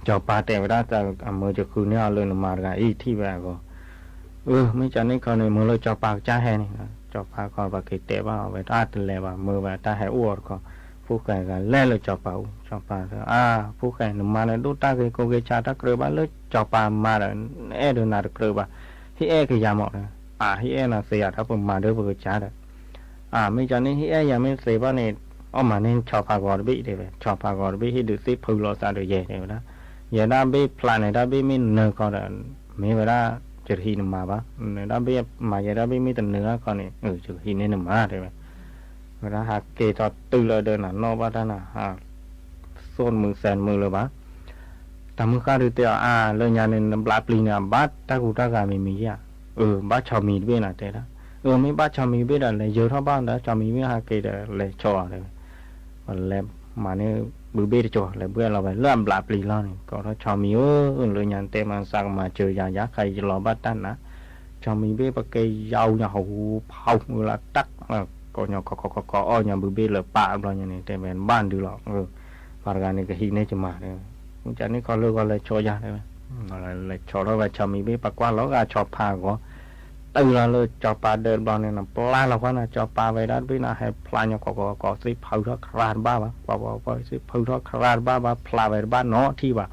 စီၤပၤတဲဝဲဒၣ် အမၢယဃုန့ၢ်အီၤလၢနမါတဂၤအံၤထံၣ်ဝဲအဂီၢ်, အၢ မ့ၢ်ကန့ၣ်ခီန့ၣ် မၢလၢစီၤပၤကစၢ်ဟဲန့ၣ်, စီၤပၤခီပက့ၤတဲဘၣ်အီၤဝဲတၢ်တလဲၤဘၣ် မၢဝဲတၢ်ဟဲအိၣ်အီၤတခီ, ဖိၣ်ဃဲတဂၤလဲၤလၢစီၤပၤအိၣ် စီၤပၤ, အါ ဖိၣ်ဃဲ နမါလၢဒိၣ်တၢ်ဂ့ၤကိးဂ့ၤဆးတၢ်ကြၢးဘၣ်လၢစီၤပၤမါဒီး အဲၣ်ဒိးနၤတကြၢးဘၣ်, ဟ့ၣ်အဲၣ်ကယၤမး, အဟ့ၣ်အဲၣ်နၤသ့ဧါ တၢ်ပမၤဒၢပကစၢ်ဒီး အမ့ၢ်ကန့ၣ် ဟ့ၣ်အဲၣ်ယၤမ့ၢ်သ့ဘၣ်န့ၣ်, အီၣ်မၤန့ၢ်ဆီဖါဂီၤတဘ့ၣ်တဲဝဲ, ဆီဖါဂီၤတဘ့ၣ် ဟ့ၣ်ဒုးသ့ၣ်ဖုလီၤသးဒီးယဲတဲဝဲဒၣ်, ယဲဒၣ်ဘ့ၣ်ဖျးန့ၣ် တၢ်ဘ့ၣ်မ့ၢ်နၢၤခီဒီး, မ့ၢ်ဝဲဒၣ် ယတဟံးနမါဘၣ်, နတၢ်ဘ့ၣ်မၤယဲဒၣ်ဘ့ၣ်မ့ၢ်တနၢၤခီန့ၣ် ယကဟံးန့ၢ်နမါတဲဝဲ, ဝဲဒၣ်ဟးက့ၤထီၣ်တုၤလီၤဒီးနၤနီၣ်ဘၣ်တၢ်နၤ သိၣ်တမုာ်သဲးတမုာ်လၢၤဘၣ်, တၢ်မုၢ်ဃၢ်ဒုးတဲအီၤ အါ လၢညါန့ၣ် နဘျးပျံၤန့ၣ် အဘၣ်တၢ်ကူတၢ်ဂၤမံၤမံၤဧါ, အၢ ဘၣ်ဆီမံၤတဘ့ၣ်နၤတဲ, အၢ မ့ၢ်ဘၣ်ဆီမံၤဘ့ၣ်ဒီး လဲၤယၢၤထီၣ်ဘၣ်ဒီး ဆီမံၤဘ့ၣ်ဟးက့ၤဒီး လဲၤဆီအီၤတဲဝဲ, ပလဲၤမၤန့ၢ်ဘုဘ့ၣ်တကီၤ လဲၤဘှဲၣ်လီၤဝဲလၢအဘျးပျံၤလီၤန့ၣ် ကိးထီၣ်ဆီမံၤဧၢ, လၢညါတဲမၤသးကမၤစၢၤယၤ ယၤခါယလီၤဘၣ်တၢ်နၤ, ဆီမံၤဘ့ၣ်ပကဲယၤညါဟူဖးဝဲလၢတၢ် ကိးညီကီကီကီကီအီၣ်ညီဘုဘ့ၣ်လၢပာ်ဘျီညါန့ၣ် တဲဝဲဘၣ်ဒုးလီၤ, ပှၤတဂၤန့ၣ်ကဟံးန့ၢ်ကမၤတဲဝဲ, ကန့ၣ်ခီလၢဂီၤလဲၤဆီယၤတဲဝဲ, လဲၤဆီထီၣ်ဝဲဆီမံၤဘ့ၣ် ပကွၢ်လီၤဂာ်ဆီဖါဂီၤ, တုၤလီၤလၢစီၤပၤဒၢးတဘျီန့ၣ် နပျၢ်လီၤကွၢ်နၤ စီၤပၤဝဲဒၣ်တဘ့ၣ်နၤ ဟဲဖျးညီကီကီကီ သ့ၣ်ဖုထီၣ်ခရါတဘၣ်ဘၣ်, ပှၤပှၤပှၤသ့ၣ်ဖုထီၣ်ခရါတဘၣ်ဘၣ် ဖျးဝဲတဘၣ်နီတထံၣ်ဘၣ်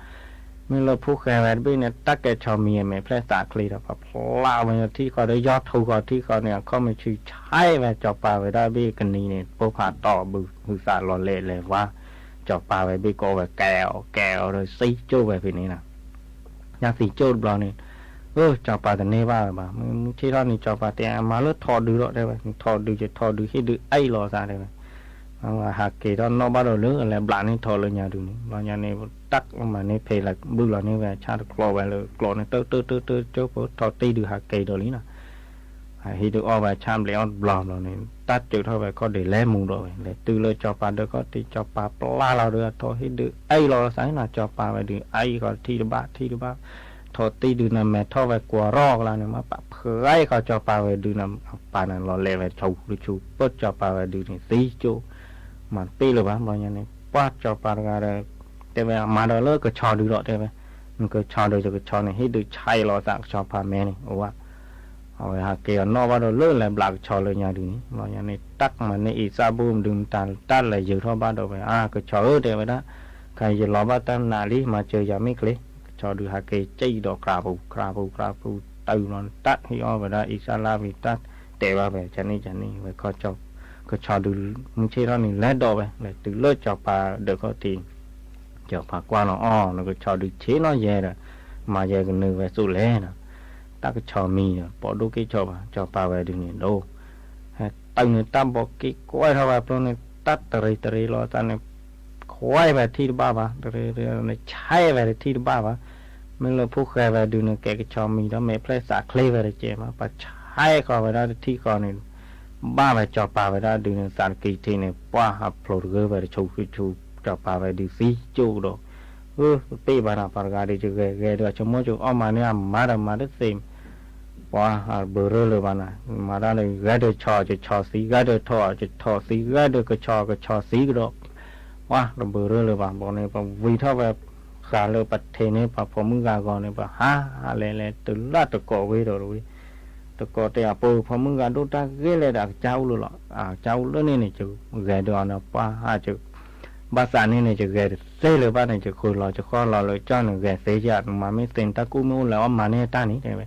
မ့ၢ်လၢဖိၣ်ဃဲဝဲတဘ့ၣ်န့ၣ် တၢ်ကဲဆီမံၤအမဲာ်ဖျဲၣ်သးချ့ဒီး ပှၤဖျးဝဲထံၣ်ဃီဒီး ယီၢ်ထူဃီထံၣ်ဃီန့ၣ် အခီၣ်မ့ၢ်ဆူၣ်ဆဲးဝဲ စီၤပၤဝဲဒၣ်ဘ့ၣ်ကနံၤန့ၣ် ပိၢ်ဖးတီၢ်ဘုဟုသးလီၤလဲၤလဲၤဝါ, စီၤပၤဝဲဘ့ၣ်ကိးဝဲကဲအီၤကဲအီၤဒီးသံကၠိၣ်ဝဲဖဲန့ၣ်လီၤ. ညါသံကၠိၣ်တဘျီန့ၣ်, အၢ စီၤပၤတန့ၢ်ဘၣ်ဝဲဘၣ်, မုၢ်ဆ့ၣ်ထီၣ်န့ၣ် စီၤပၤတဲ အမၤလၢထိးဒုးဒီးတဲဝဲ, ထိးဒုးယထိးဒုးဟ့ၣ်ဒုးအံၣ်လီၤသးတဲဝဲ ဟးက့ၤထီၣ်နီၣ်ဘၣ်ဒီးလၢလဲၤဘျးန့ၢ်ထိးလၢညါဒုးန့ၣ် ဘျီညါန့ၣ် တၢ်မၤန့ၢ်ဖဲလဲၤဘုၣ်လီၤန့ၢ်ဝဲအဆၣ်တကျီဝဲလၢကျိးန့ၣ် တၢတၢတၢတၢကၠိဖိ ထိးတံၢ်ဒုးဟးက့ၤဒီးလံနီၤ ဟးဟ့ၣ်ဒုးအီၣ်ဝဲဆၣ်ဘျဲးအီၣ်တဘျီဘျီန့ၣ် တၢ်စၢးထီၣ်ဝဲခီၣ်ဒ့းလဲၤမူဒီးဝဲ လဲၤတုၤလၢစီၤပၤဒၢးခီၣ်ထံး စီၤပၤပျၢ်လီၤဒီးအထိးဟ့ၣ်ဒုးအံၣ်လီၤသးနီၤ စီၤပၤဝဲဒုးအံၣ်ဃီတထံၣ်တဘၣ်ထံၣ်တဘၣ် ထိးတံၢ်ဒုးန့ၣ်မဲာ်ထီၣ်ဝဲကွၢ်ရီၣ်ကလါန့ၣ် မ့ၢ်ပာ်ဖှဲးဃီစီၤပၤဝဲဒုးန့ၣ် အပၢ်န့ၣ်လီၤလဲၤဝဲဆူတဆူ ပၢၢ်စီၤပၤဝဲဒုးန့ၣ် သံကၠိၣ် မၤတပ့ၢ်လၢၤဘၣ် ဘျီညါန့ၣ် ပှၢ်စီၤပၤတဂၤဒီး တဲဝဲအမၤဒီးလၢကဆီဒုးဒီးတဲဝဲ နကဆီဒုးယကဆီန့ၣ် ဟ့ၣ်ဒုးဆဲးလီၤသးကဆီဖါမဲန့ၣ် အိၣ်ဝဲ အဝဲဟးက့ၤအီၤနီၣ်ဘၣ်ဒီးလၢလဲၤဘျးကဆီလၢညါဒုးန့ၣ် ဘျီညါန့ၣ် တၢ်ကမၤန့ၢ်အံသၣ်ဘူၣ်မဒုးမတၤ တၢ်လဲၤယၢၤထီၣ်ဘၣ်ဒီးဝဲ အါ ကဆီဧၢ တဲဝဲဒၣ် ခဲအံၤယလီၤဘၣ်တၢ်နးလံ မၤစၢၤယၤမ့ၢ်ချ့ ကဆီဒုးဟးက့ၤစံၣ်ဒီးကြးပူၤ ကြးပူၤ ကြးပူၤ တုၤဘျီ တၢ်ဟ့ၣ်အီၣ်ဝဲဒၣ်အံသၣ်လၢဝံၤ တၢ်တဲဘၣ်ဝဲ ကန့ၣ်ကန့ၣ်ဝဲ ကဆီဒုး မုၢ်ဆ့ၣ်ထီၣ်န့ၣ် လဲၤဒီးဝဲ လဲၤတုၤလၢစီၤပၤဒၢးခီၣ်ထံး စီၤပၤကွၢ်လီၤအီၤ နကဆီဒုးဆ့ၣ်နီၤယဲဒီး မၤယဲကနုာ်ဝဲသိးလဲၣ်ဒီး တၢ်ကဆီမံၤဒီး ပိာ်ဒိၣ်က့ၤဆီဘၣ် စီၤပၤဝဲဒုးန့ၣ်ဒိး ဟဲတုၤန့ၣ် တၢ်ဘီးက့ၤကွဲထီၣ်ဝဲဖျိန့ၣ် တၢ်တရံးတရံးလီၤသးန့ၣ် ကွဲဝဲတထံၣ်တဘၣ်ဘၣ် တရံးတရံးန့ၣ် ဆဲးဝဲတထံၣ်တဘၣ်ဘၣ် မ့ၢ်လၢဖိၣ်ဃဲဝဲဒုးန့ၣ် ကဲကဆီမံၤဒီး မဲာ်ဖျဲၣ်သးချ့ဝဲတကဲဘၣ် ပှၤဆဲးဃီၤဝဲဒၣ်တထံၣ်ဃီန့ၣ် ဘၣ်ဝဲစီၤပၤဝဲဒၣ်ဒုးန့ၣ် သးတကံၤထံးန့ၣ် ပှၢ်ဟးဖျိးတဂၢၢ်ဝဲတဆူဆူ စီၤပၤဝဲဒုးသံကၠိၣ်ကဒီး အၢ တပ့ၢ်ဘၣ်နၤ ပှၤတဂၤဒီး ယဂဲၤဂဲၤဒီး ဆိကမိၣ်ဆိကအီၣ်မၤန့ၢ်အမၤဒီးမၤတသ့ ပှၤဘၢရၢလၢၤဘၣ်နၤ မၤတၢ်လၢ ဂဲၤဒီးဆီ ကဆီသံ ဂဲၤဒီးထိး ကထိးသံ ဂဲၤဒီးကဆီ ကဆီသံကဒီး ပှၤတဘၢရၢလၢၤဘၣ် ဘီန့ၣ် ပဝံၤထီၣ်ဝဲ ဃာ်လၢပထံးန့ၢ်ပှၤဖိမုၣ်ဂၤဂီၤန့ၣ် ပဟးလဲၤလဲၤတုၤလၢတကိးဝ့ၢ်ဒီးတဝ့ၢ် တကိးတဲအပူၤ ဖိမုၣ်ဂၤဒိၣ်တၢ်ဂ့ၢ်လဲၣ်ဒီး အကစၢ်အိၣ်လၢလီၤ အကစၢ်အိၣ်လၢန့ၣ်န့ၣ် ယဂဲၤဒီးအီၤန့ၣ် ပှၤဟး ဘၣ်သးန့ၣ်န့ၣ် ယဂဲၤတသ့လၢၤဘၣ်န့ၣ် ယဃုလီၤယဃီလီၤလၢကၠီန့ၣ် ဂဲၤသ့ယၤ နမၤမ့ၢ်သ့န့ၣ် တၢ်ကူၣ်မ့ၢ်အိၣ်လဲၤအီၣ်မၤန့ၢ်တၢ်န့ၣ် တဲဝဲ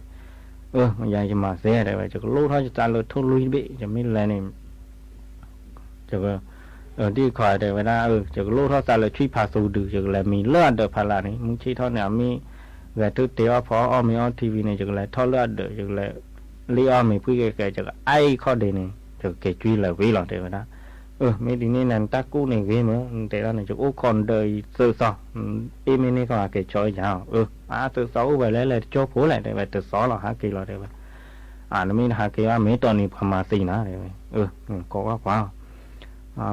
အၢ ယၤယမၤသ့တဲဝဲ ယကလိၣ်ထီၣ်ယသးလၢထိၣ်လွံၢ်တဘ့ၣ် ယမ့ၢ်လဲၤန့ၣ် ယက ဒ်ခီတဲဝဲဒၣ် ယကလိၣ်ထီၣ်သးလၢထွံၣ်ဖးသူဒုး ယကလဲၤမံၤလၢအဒၢးဖးလၢ်န့ၣ် မုၢ်ဆ့ၣ်ထီၣ်န့ၣ် အမ့ၢ်ဂဲၤထၢၣ်တ့အီၣ်ဖီအီၣ်မ့ၤအီထံဝံၤန့ၣ် ယကလဲၤထီၣ်လၢအဒၢး ယကလဲၤလ့အီၣ်မ့ၤဖှံၣ်ကဲကဲ ယကအံၣ်ခီၣ်ဒ့န့ၣ် ယကက့ၤကွံလၢၤဝံၤလီၤ တဲဝဲဒၣ် အၢ မ့ၢ်ဒ်န့ၣ်နၤ နတၢ်ကူၣ်န့ၣ်ဂ့ၤမ့ၢ် နတဲဒၣ်န့ၣ် ယကအိၣ်ခိးနဒၢးအံၤသုးသီ အ့ၣ်မ့ၢ်န့ၢ်ကီးအကဲၤဆီယၤ အၢ အသုးသီအိၣ်ဝဲလဲၣ် လဲၤတကၠိဖိလဲၣ် တဲဝဲ တသီလီၤ ဟးက့ၤလီၤ တဲဝဲ အၢ နမ့ၢ်တဟးက့ၤဘၣ် မ့ၢ်တီၢ်န့ၣ် ပှၤမၤသံနၤ တဲဝဲ အၢ ကိးကွၢ်ကွၢ်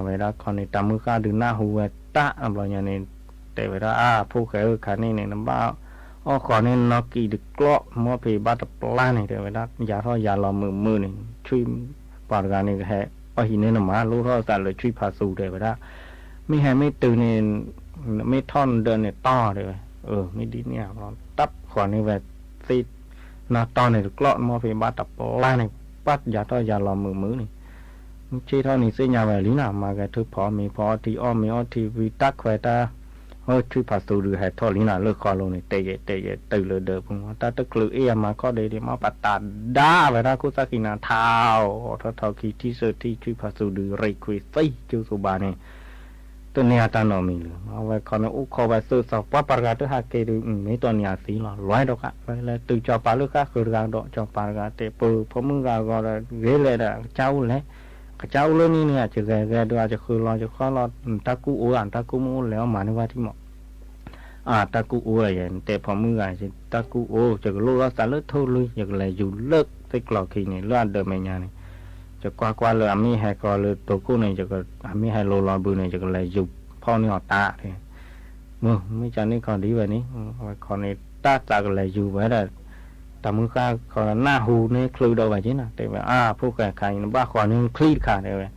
ဝဲဒၣ်ခီန့ၣ် တၢ်မုၢ်ဃၢ်ဒုးနၢ်ဟူဝဲတၢ်ဘျီညါန့ၣ် တဲဝဲဒၣ် အါ ဖိၣ်ဃဲဧၢ ခါန့ၣ်န့ၣ် နဘၣ်အီၣ်ဃီန့ၢ်နီၢ်ကံၤတကျီၢ် မ့ၢ်ဖံးဘၣ်တပျၢ်န့ၣ် တဲဝဲဒၣ် ယၤထီၣ်ယၤလီၤမုာ်မုာ်န့ၣ် ဆွံ ပှၤတဂၤန့ၣ် ကဟဲအီၣ်ဟံးန့ၢ်နမါ လိၣ်ထီၣ်သးလၢဆွံဖးသူ တဲဝဲဒၣ် မ့ၢ်ဟဲမ့ၢ်တုၤန့ၣ် မ့ၢ်ထီၣ်နဒၢးန့ၣ်တီၢ် တဲဝဲ အၢ မ့ၢ်ဒ်န့ၣ် တၢ်ဃီန့ၢ်ဝဲသ့ၣ် နီၢ်တီၢ်န့ၣ်တကျီၢ် မ့ၢ်ဖံးဘၣ်တပျၢ်န့ၣ် ပၢ်ယၤထီၣ်ယၤလီၤမုာ်မုာ်န့ၣ် မုၢ်ဆ့ၣ်ထီၣ်န့ၣ်သ့ၣ်ညါဝဲလံနီၤ မၤဂဲၤထုဖီမ့ၤဖီအီထံအီၣ်မ့ၤအီထံဝံၤ တၢ်ခွဲးတၢ် အိၣ်ဆွံဖးသူဒုးဟဲထီၣ်လံနီၤ လၢဃီလိၤန့ၣ် တဲယဲတဲယဲတုၤလၢဒၢးပူၤ တၢ်တချုးအ့ၣ်အမၤခီၣ်ဒ့ဒ့ မ့ၢ်ပတးဒါဝဲဒၣ်ခိၣ်သၣ်ခံနၤ ထးအီၣ်ထီၣ်ထီၣ်ခံထံၣ်သၢထံၣ် ဆွံဖးသူဒုးရ့ၣ်ခွံသံကၠိသူဘၣ်န့ၣ် တန့ၢ်အတၢ်နီတမံၤလၢၤ အဝဲခီန့ၣ်အိၣ်ခိးဝဲသုးသီ ပှၤပှၤတဂၤတဟးက့ၤဒုး မ့ၢ်တီၢ်န့ၢ်အသံလီၤ လွဲဒီးဃၣ် လဲၤတုၤစီၤပၤလၢဃၣ်ဃုာ်တဂၤဒီး စီၤပၤတဂၤတဲ ပၢၤဖိမုၣ်ဂၤဂီၤဒီး ဂ့ၤလဲၣ်ဒီး ကစၢ်အိၣ်လဲၣ် ကစၢ်အိၣ်လၢန့ၣ်န့ၣ် ယဂဲၤဂဲၤဒီး ယဃုာ်လီၤယဃီလီၤ တၢ်ကူၣ်အိၣ်ဧါ တၢ်ကူၣ်မ့ၢ်အိၣ်လဲၤအီၣ်မၤန့ၢ်ဝဲထံမး အါ တၢ်ကူၣ်အိၣ်ဒီးယဲ နတဲဖိမုၣ်ဂၤ တၢ်ကူၣ်အိၣ် ယကလိၣ်ထီၣ်သးလၢထိၣ်လွံၢ် ယကလဲၤယူၤလၢသ့ၣ်ကျီၤခံန့ၣ် လၢအဒၢးမဲာ်ညါန့ၣ် ယကွၢ်ကွၢ်လၢအမ့ၢ်ဟဲကီၤလၢတိၤခိၣ်န့ၣ် အမ့ၢ်ဟဲလိၤလီၤဘုန့ၣ် ယကလဲၤယူၤဖီၣ်န့ၢ်အီၤတၢ် မ့ၢ်ကန့ၣ်ခီဒ်ဝဲန့ၣ် ဝဲခီန့ၣ် တၢ်သးကလဲၤယူၤဝဲဒီး တၢ်မုၢ်ဃၢ်ခီနၢ်ဟူန့ၢ်ချုးဒီးဝဲက့ၤနီၤ တဲဝဲ အါ ဖိၣ်ဃဲခါအံၤ နဘၣ်ဃီန့ၢ်ချံတခါ တဲဝဲ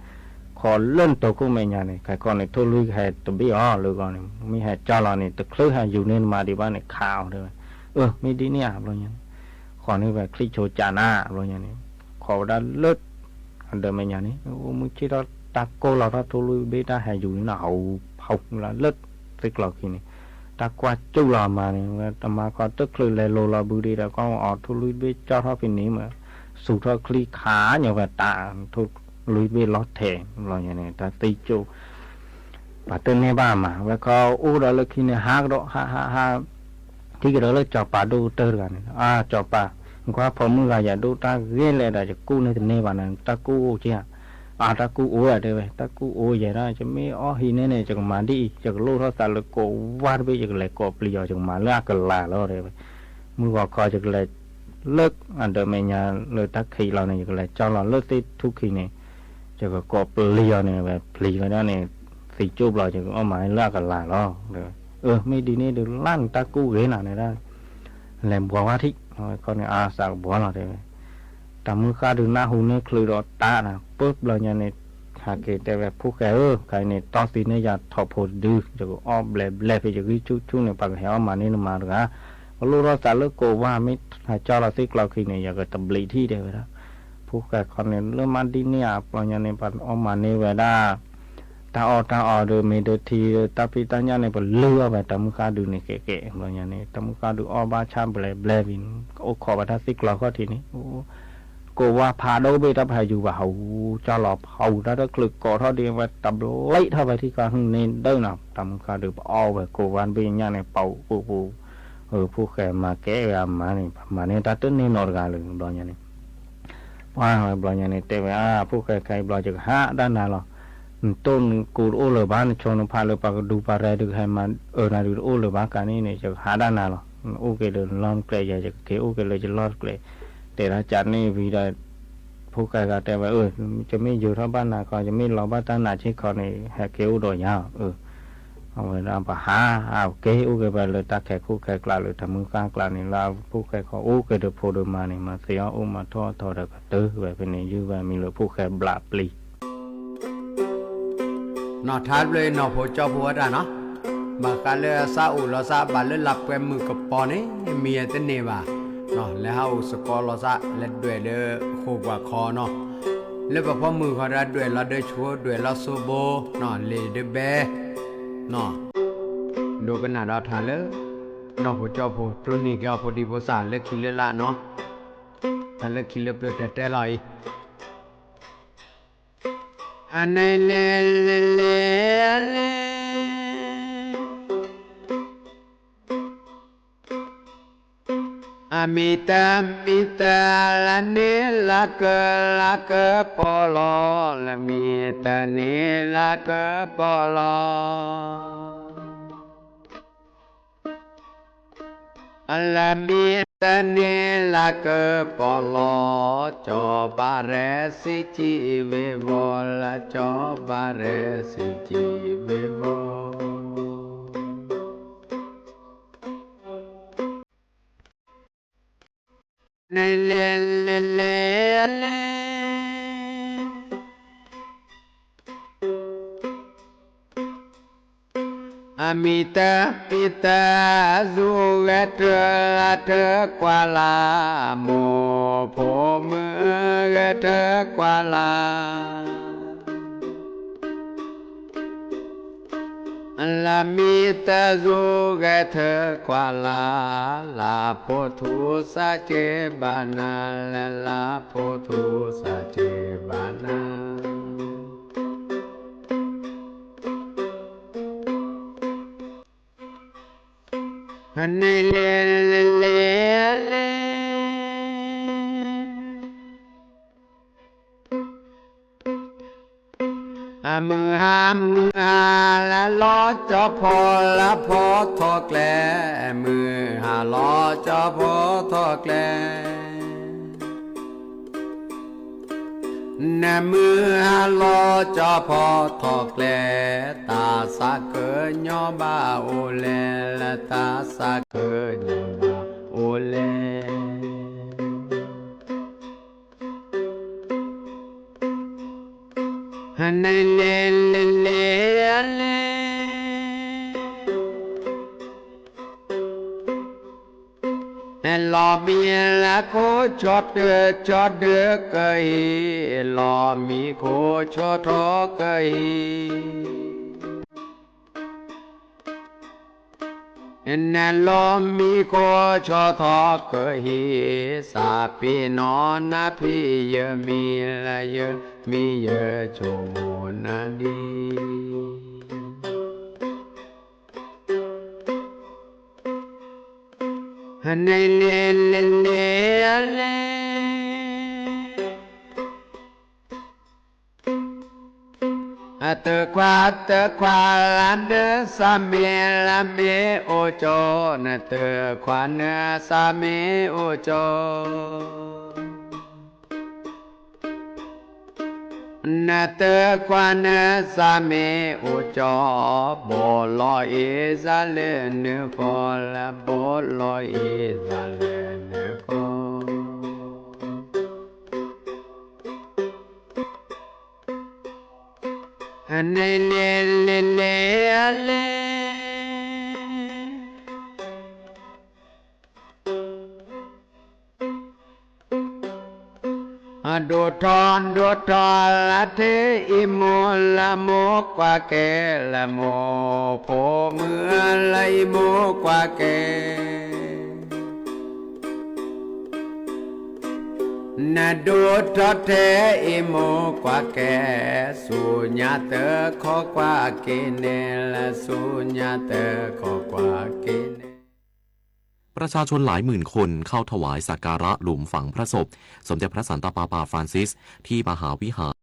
ခီလၢနတိၤခိၣ်မဲာ်ညါန့ၣ် ခဲခီန့ၣ် ထိၣ်လွံၢ်ကဟဲတဘ့ၣ်အီၤလၢဂီၢ်န့ၣ် မ့ၢ်ဟဲကၢ်လီၤန့ၣ် တချုးဟဲယူၤန့ၢ်နမၤဒံးဘၣ်န့ၣ် ခးအီၤ တဲဝဲ အၢ မ့ၢ်ဒ်န့ၣ်ဧါ ဘျီညါန့ၣ် ဃီန့ၢ်ဝဲချံဆိကးနၤ ဘျီညါန့ၣ် ခီဝဲဒၣ်လၢ အဒၢးမဲာ်ညါန့ၣ် အိၣ်မုၢ်ဆ့ၣ်ထီၣ်တၢ်ကိၢ်လီၤထီၣ်ထိၣ်လွံၢ်ဘ့ၣ်တၢ်ဟဲယူၤန့ၣ်နီၤ ဟးဟးလၢသ့ၣ်ကျီၤခံန့ၣ် တၢ်ကွၢ်စူၣ်လီၤအမါန့ၣ် ဝဲတမါခီတချုးလဲၤလိၤလီၤဘုဒံးဒီး ကီၢ်အီၤထိၣ်လွံၢ်တဘ့ၣ်ကၠီထီၣ်ဖဲန့ၣ်မး စူၤထီၣ်ချံခးညီဝဲတၢ် ထိၣ်လွံၢ်တဘ့ၣ်လီၤထဲး ဘျီညါန့ၣ် တၢ်သံကၠိ ပှၤတန့ၢ်ဘၣ်မး ဝဲခီအိၣ်ဒီးလၢခံန့ၣ် ဟးကဒီး ဟး ဟး ဟး ထံၣ်ကဒီးလၢစီၤပၤဒိၣ်ကတၢၢ်တဂၤန့ၣ် အါ စီၤပၤ ကွၢ်ဖိမုၣ်ဂၤယၤဒိၣ်တၢ်ဂ့ၤလဲၣ်ဒီး ယကူၣ်န့ၢ်တန့ၢ်ဘၣ်န့ၣ် တၢ်ကူၣ်အိၣ်က့ဧါ အါ တၢ်ကူၣ်အိၣ်ဝဲ တဲဝဲ တၢ်ကူၣ်အိၣ်ယဲဒၣ် ယမ့ၢ်အီၣ်ဟံးန့ၢ်န့ၣ် ယကမၤဒ်အံၤ ယကလိၣ်ထီၣ်သးလၢကိးဝါတဘ့ၣ် ယကလဲၤကိးပျံၤအီၤ ယကမၤလၢအကလၤလီၤ တဲဝဲ မုၢ်ဂီၤခီယကလဲၤ လၢအဒၢးမဲာ်ညါလၢတၢ်ခံးလီၤန့ၣ် ယကလဲၤကၠီလီၤလၢသ့ၣ်ထူၣ်ခံန့ၣ် ယကကိးပျံၤအီၤန့ၣ် ဝဲပျံၤဝဲဒၣ်န့ၣ် သံကၠိဘျီ ယကအီၣ်မၤလၢအကလၤလီၤ အၢ မ့ၢ်ဒ်န့ၣ်ဒုးလၢ်န့ၣ် တၢ်ကူၣ်ဂ့ၤနၤန့ၣ်ဒၣ် လဲၤဘှီဝါထံၣ် ခီန့ၣ် အါ သးကဘှီလီၤ တဲဝဲ တၢ်မုၢ်ဃၢ်ဒုးနၢ်ဟူန့ၢ်ချုးဒီးတၢ်နၤ ပၢၢ်ဘျီညါန့ၣ် ဟဲက့ၤတဲဝဲ ဖိၣ်ဃဲဧၢ ခဲအံၤန့ၣ် တီၢ်သံန့ၢ်ယၤထိးဖိတဒု ယကအီၣ်ဘျဲးဘျဲးဖဲ ယဂံၢ်ဆူၣ်ဆူၣ်န့ၣ် ပှၤကဟဲအီၣ်မၤန့ၢ်နမါတဂၤ ပလိၣ်ထီၣ်သးလၢကိးဝါ မ့ၢ်ဟဲကၠီလီၤသ့ၣ်ကျီၤခံန့ၣ် ယကတဘျံးထံၣ် တဲဝဲဒၣ် ဖိၣ်ဃဲခီန့ၣ် လၢမ့ၢ်ဒ်န့ၣ်ဧါ ဘျီညါန့ၣ် ပှၤအီၣ်မၤန့ၢ်ဝဲဒၣ် တၢ်အီၣ်တၢ်အီဒီး မ့ၢ်ဒၢထံဒီး တၢ်ဖံးတၢ်ညၣ်န့ၣ် ပလုၢ်အီၣ်ဝဲတၢ်မုၢ်ဃၢ်ဒုးန့ၣ်ကဲးကဲး ဘျီညါန့ၣ် တၢ်မုၢ်ဃၢ်ဒုးအီၣ်ဘၣ်ဆၣ်ဘျဲးဘျဲးဝံၤ အိၣ်ခိးဝဲတၢ်သ့ၣ်ကျီၤခီၣ်ထံးန့ၣ် ကိးဝါဖးဒိၣ်ဘ့ၣ် တၢ်ပဟဲယူၤဘၣ်ဟး ကၠီလီၤဖး တၢ်တချုးကိးထီၣ်ဒံးဝဲ တဘျံးထီၣ်ဝဲထံၣ်ခီ န့ၢ်ဒၢနၤ တၢ်မုၢ်ဃၢ်ဒုးပအီၣ်ဝဲကိးဝါတဘ့ၣ်ညၣ်န့ၣ် ပူၤပူၤပူၤ ဖိၣ်ဃဲမၤကဲဝဲအမါန့ၣ် မၤန့ၢ်တၢ်တန့ၢ်နီတဂၤလၢၤ ဘျီညါန့ၣ် ပှၤဝဲဘျီညါန့ၣ် တဲဝဲ အါ ဖိၣ်ဃဲခဲအံၤဘျီ ယကဟးဒၣ်နၤလီၤ. နတိၢ်နကူတအိၣ်လၢၤဘၣ် နဆိနဖးလၢပှၤကဒူပှၤရဲဒုးကဟဲမၤအၢနၤဒုးတအိၣ်လၢၤဘၣ် ကန့ၣ်န့ၣ် ယကဟးဒၣ်နၤလီၤ. နအိၣ်က့ၤလၢနလီၢ်တကျဲ ယဲယကက့ၤအိၣ်က့ၤလၢယလီၢ်တကျဲ တဲဒၣ်ကန့ၣ်ဝံၤဒီး ဖိၣ်ဃဲဂၤတဲဝဲ အၢ ယမ့ၢ်ယိၤထီၣ်ဘၣ်နၤခီ ယမ့ၢ်လီၤဘၣ်တၢ်နးဆ့ၣ်ခီန့ၣ် ဟဲက့ၤအိၣ်ဒီးယၤ အၢ အဝဲဒၣ်ပဟး အက့ၤအိၣ်က့ၤဝဲလၢတၢ်ခဲးခိၣ်ခဲးကျးလၢတၢ်မုၢ်ဃၢ်ကျးန့ၣ် လၢဖိၣ်ဃဲခီအိၣ်က့ၤဒီးဖိဒီးမါန့ၣ် မၤသ့အီၣ်အိၣ်မၤထီၣ်ထီဒီးကတၢၢ်ဝဲဖဲန့ၣ် ယုၢ်ဝဲမံၤလၢဖိၣ်ဃဲဘျးပျံၤ နီၢ်ထါဘျၢနီၢ်ဖိကၠီဖိဝဲတၢ်နီၤ, ဘၣ်ဃးလၢအစၢ်အိၣ်လီၤစၢ်ဘၣ်လၢလၢပှဲၤမုၢ်ကပီၤန့ၣ် မံၤအတန့ၢ်ဘၣ်, နီၤ လဲၤဟးအိၣ်စကီလီၤစၢ် လဲၤဒွဲၣ်လၢဃိာ်ပှၤခီနီၤ, လၢပဖီမုၢ်ဃီတၢ်ဒွဲၣ်လီၤဒၢဆိ ဒွဲၣ်လီၤစိဘိ, နီၤ လ့ၣ်ဒၢဘဲ, နီၤ ဒိကနၣ်ဒီးထါလၢ နီၢ်ဖိကၠီဖိ ကျိန့ၢ်က့ၤအီၤဖိဒံဖိစၢ်လၢခံလၢလာ်နီၤ, တၢ်လၢခံလၢပျၢၤတဲတဲလီၤအံၤ အန့ၣ်လဲၤလဲၤလဲၤလဲၤ, အမံၤတၢ်မံၤတၢ် လၢန့ၣ်လၢကလၢကပီၤလီၤ, လၢမံၤတၢ်န့ၣ်လၢကပီၤလီၤ. အလၢမ့ၢ်တၢ်န့ၣ်လၢကပီၤလီၤ, ကၠီၤပၤရဲစံးကံဝ့ၤဝီၤလၢ စီၤဘရဲစံးကံးဝ့ၤဘီ နလဲၤလဲၤလဲၤလဲၤ အမံၤတၢ်ပံၤတၢ် အစူၤဂဲၤတၢ်လၢ်တၢ်ကွၢ်လၢ်, မိၢ်ဖိမုၣ်ဂဲၤတၢ်ကွၢ်လၢ် လၢမံၤတၢ်စူၤဂဲၤတၢ်ကွၢ်လၢ်, လၢဖိထူစးက့ဘၣ်နၤ, လၢလၢဖိထူစးက့ဘၣ်နၤ နလဲၤလဲၤလဲၤလဲၤ မုၢ်ဟါမုၢ်ဟါလၢလီၤကၠီဖီလၢဖီထီၣ်ကျဲ, မုၢ်ဟါလီၤကၠီဖီထီၣ်ကျဲ နမုၢ်ဟါလီၤကၠီဖီထီၣ်ကျဲ, တၢ်သးကညီၤဘၣ်အိၣ်လဲၣ်, လၢတၢ်သးကညီၤဘၣ်အိၣ်လဲၣ် နလဲၤလဲၤလဲၤလဲၤ လီၤမံလၢခိၣ်ဆီတၢၢ်ဆီဒၢကဟံး, လီၤမံခိၣ်ဆီထီၣ်ကဟံး နလီၤမံခိၣ်ဆီထီၣ်ကဟံး, သးပ့ၤနီၣ်နၤဖံးယမံၤလၢယမံၤ ယဆိကမိၣ်နၤလံ နလဲၤလဲၤလဲၤလဲၤ တခွါတခွါလၢနသးမ့ၢ် လၢမ့ၢ်အိၣ်ကၠီ, နတခွါနသးမ့ၢ်အိၣ်ကၠီ နတခွါနသးမ့ၢ်အိၣ်ကၠီ, ဘီလီၤအ့ၣ်စၢ်လၢနဃီ, လၢဘီလီၤအ့ၣ်စၢ်လၢနဃီ နလဲၤလဲၤလဲၤလဲၤ ဒိၣ်ထီၣ်ဒိၣ်ထီၣ်လၢထဲအံၤမိၢ်လၢမိၢ်ကွၢ်ကဲ, လၢမိၢ်ဖိမုၣ်လၢအံၤမိၢ်ကွၢ်ကဲ နဒိၣ်ထီၣ်ထဲအံၤမိၢ်ကွၢ်ကဲ, ဆူညါတခီကွၢ်က့ၤန့ၣ် လၢဆူညါတခီကွၢ်က့ၤန့ၣ် ประชาชนหลายหมื่นคนเข้าถวายสักการะหลุมฝังพระศพสมเด็จพระสันตะปาปาฟรานซิสที่มหาวิหาร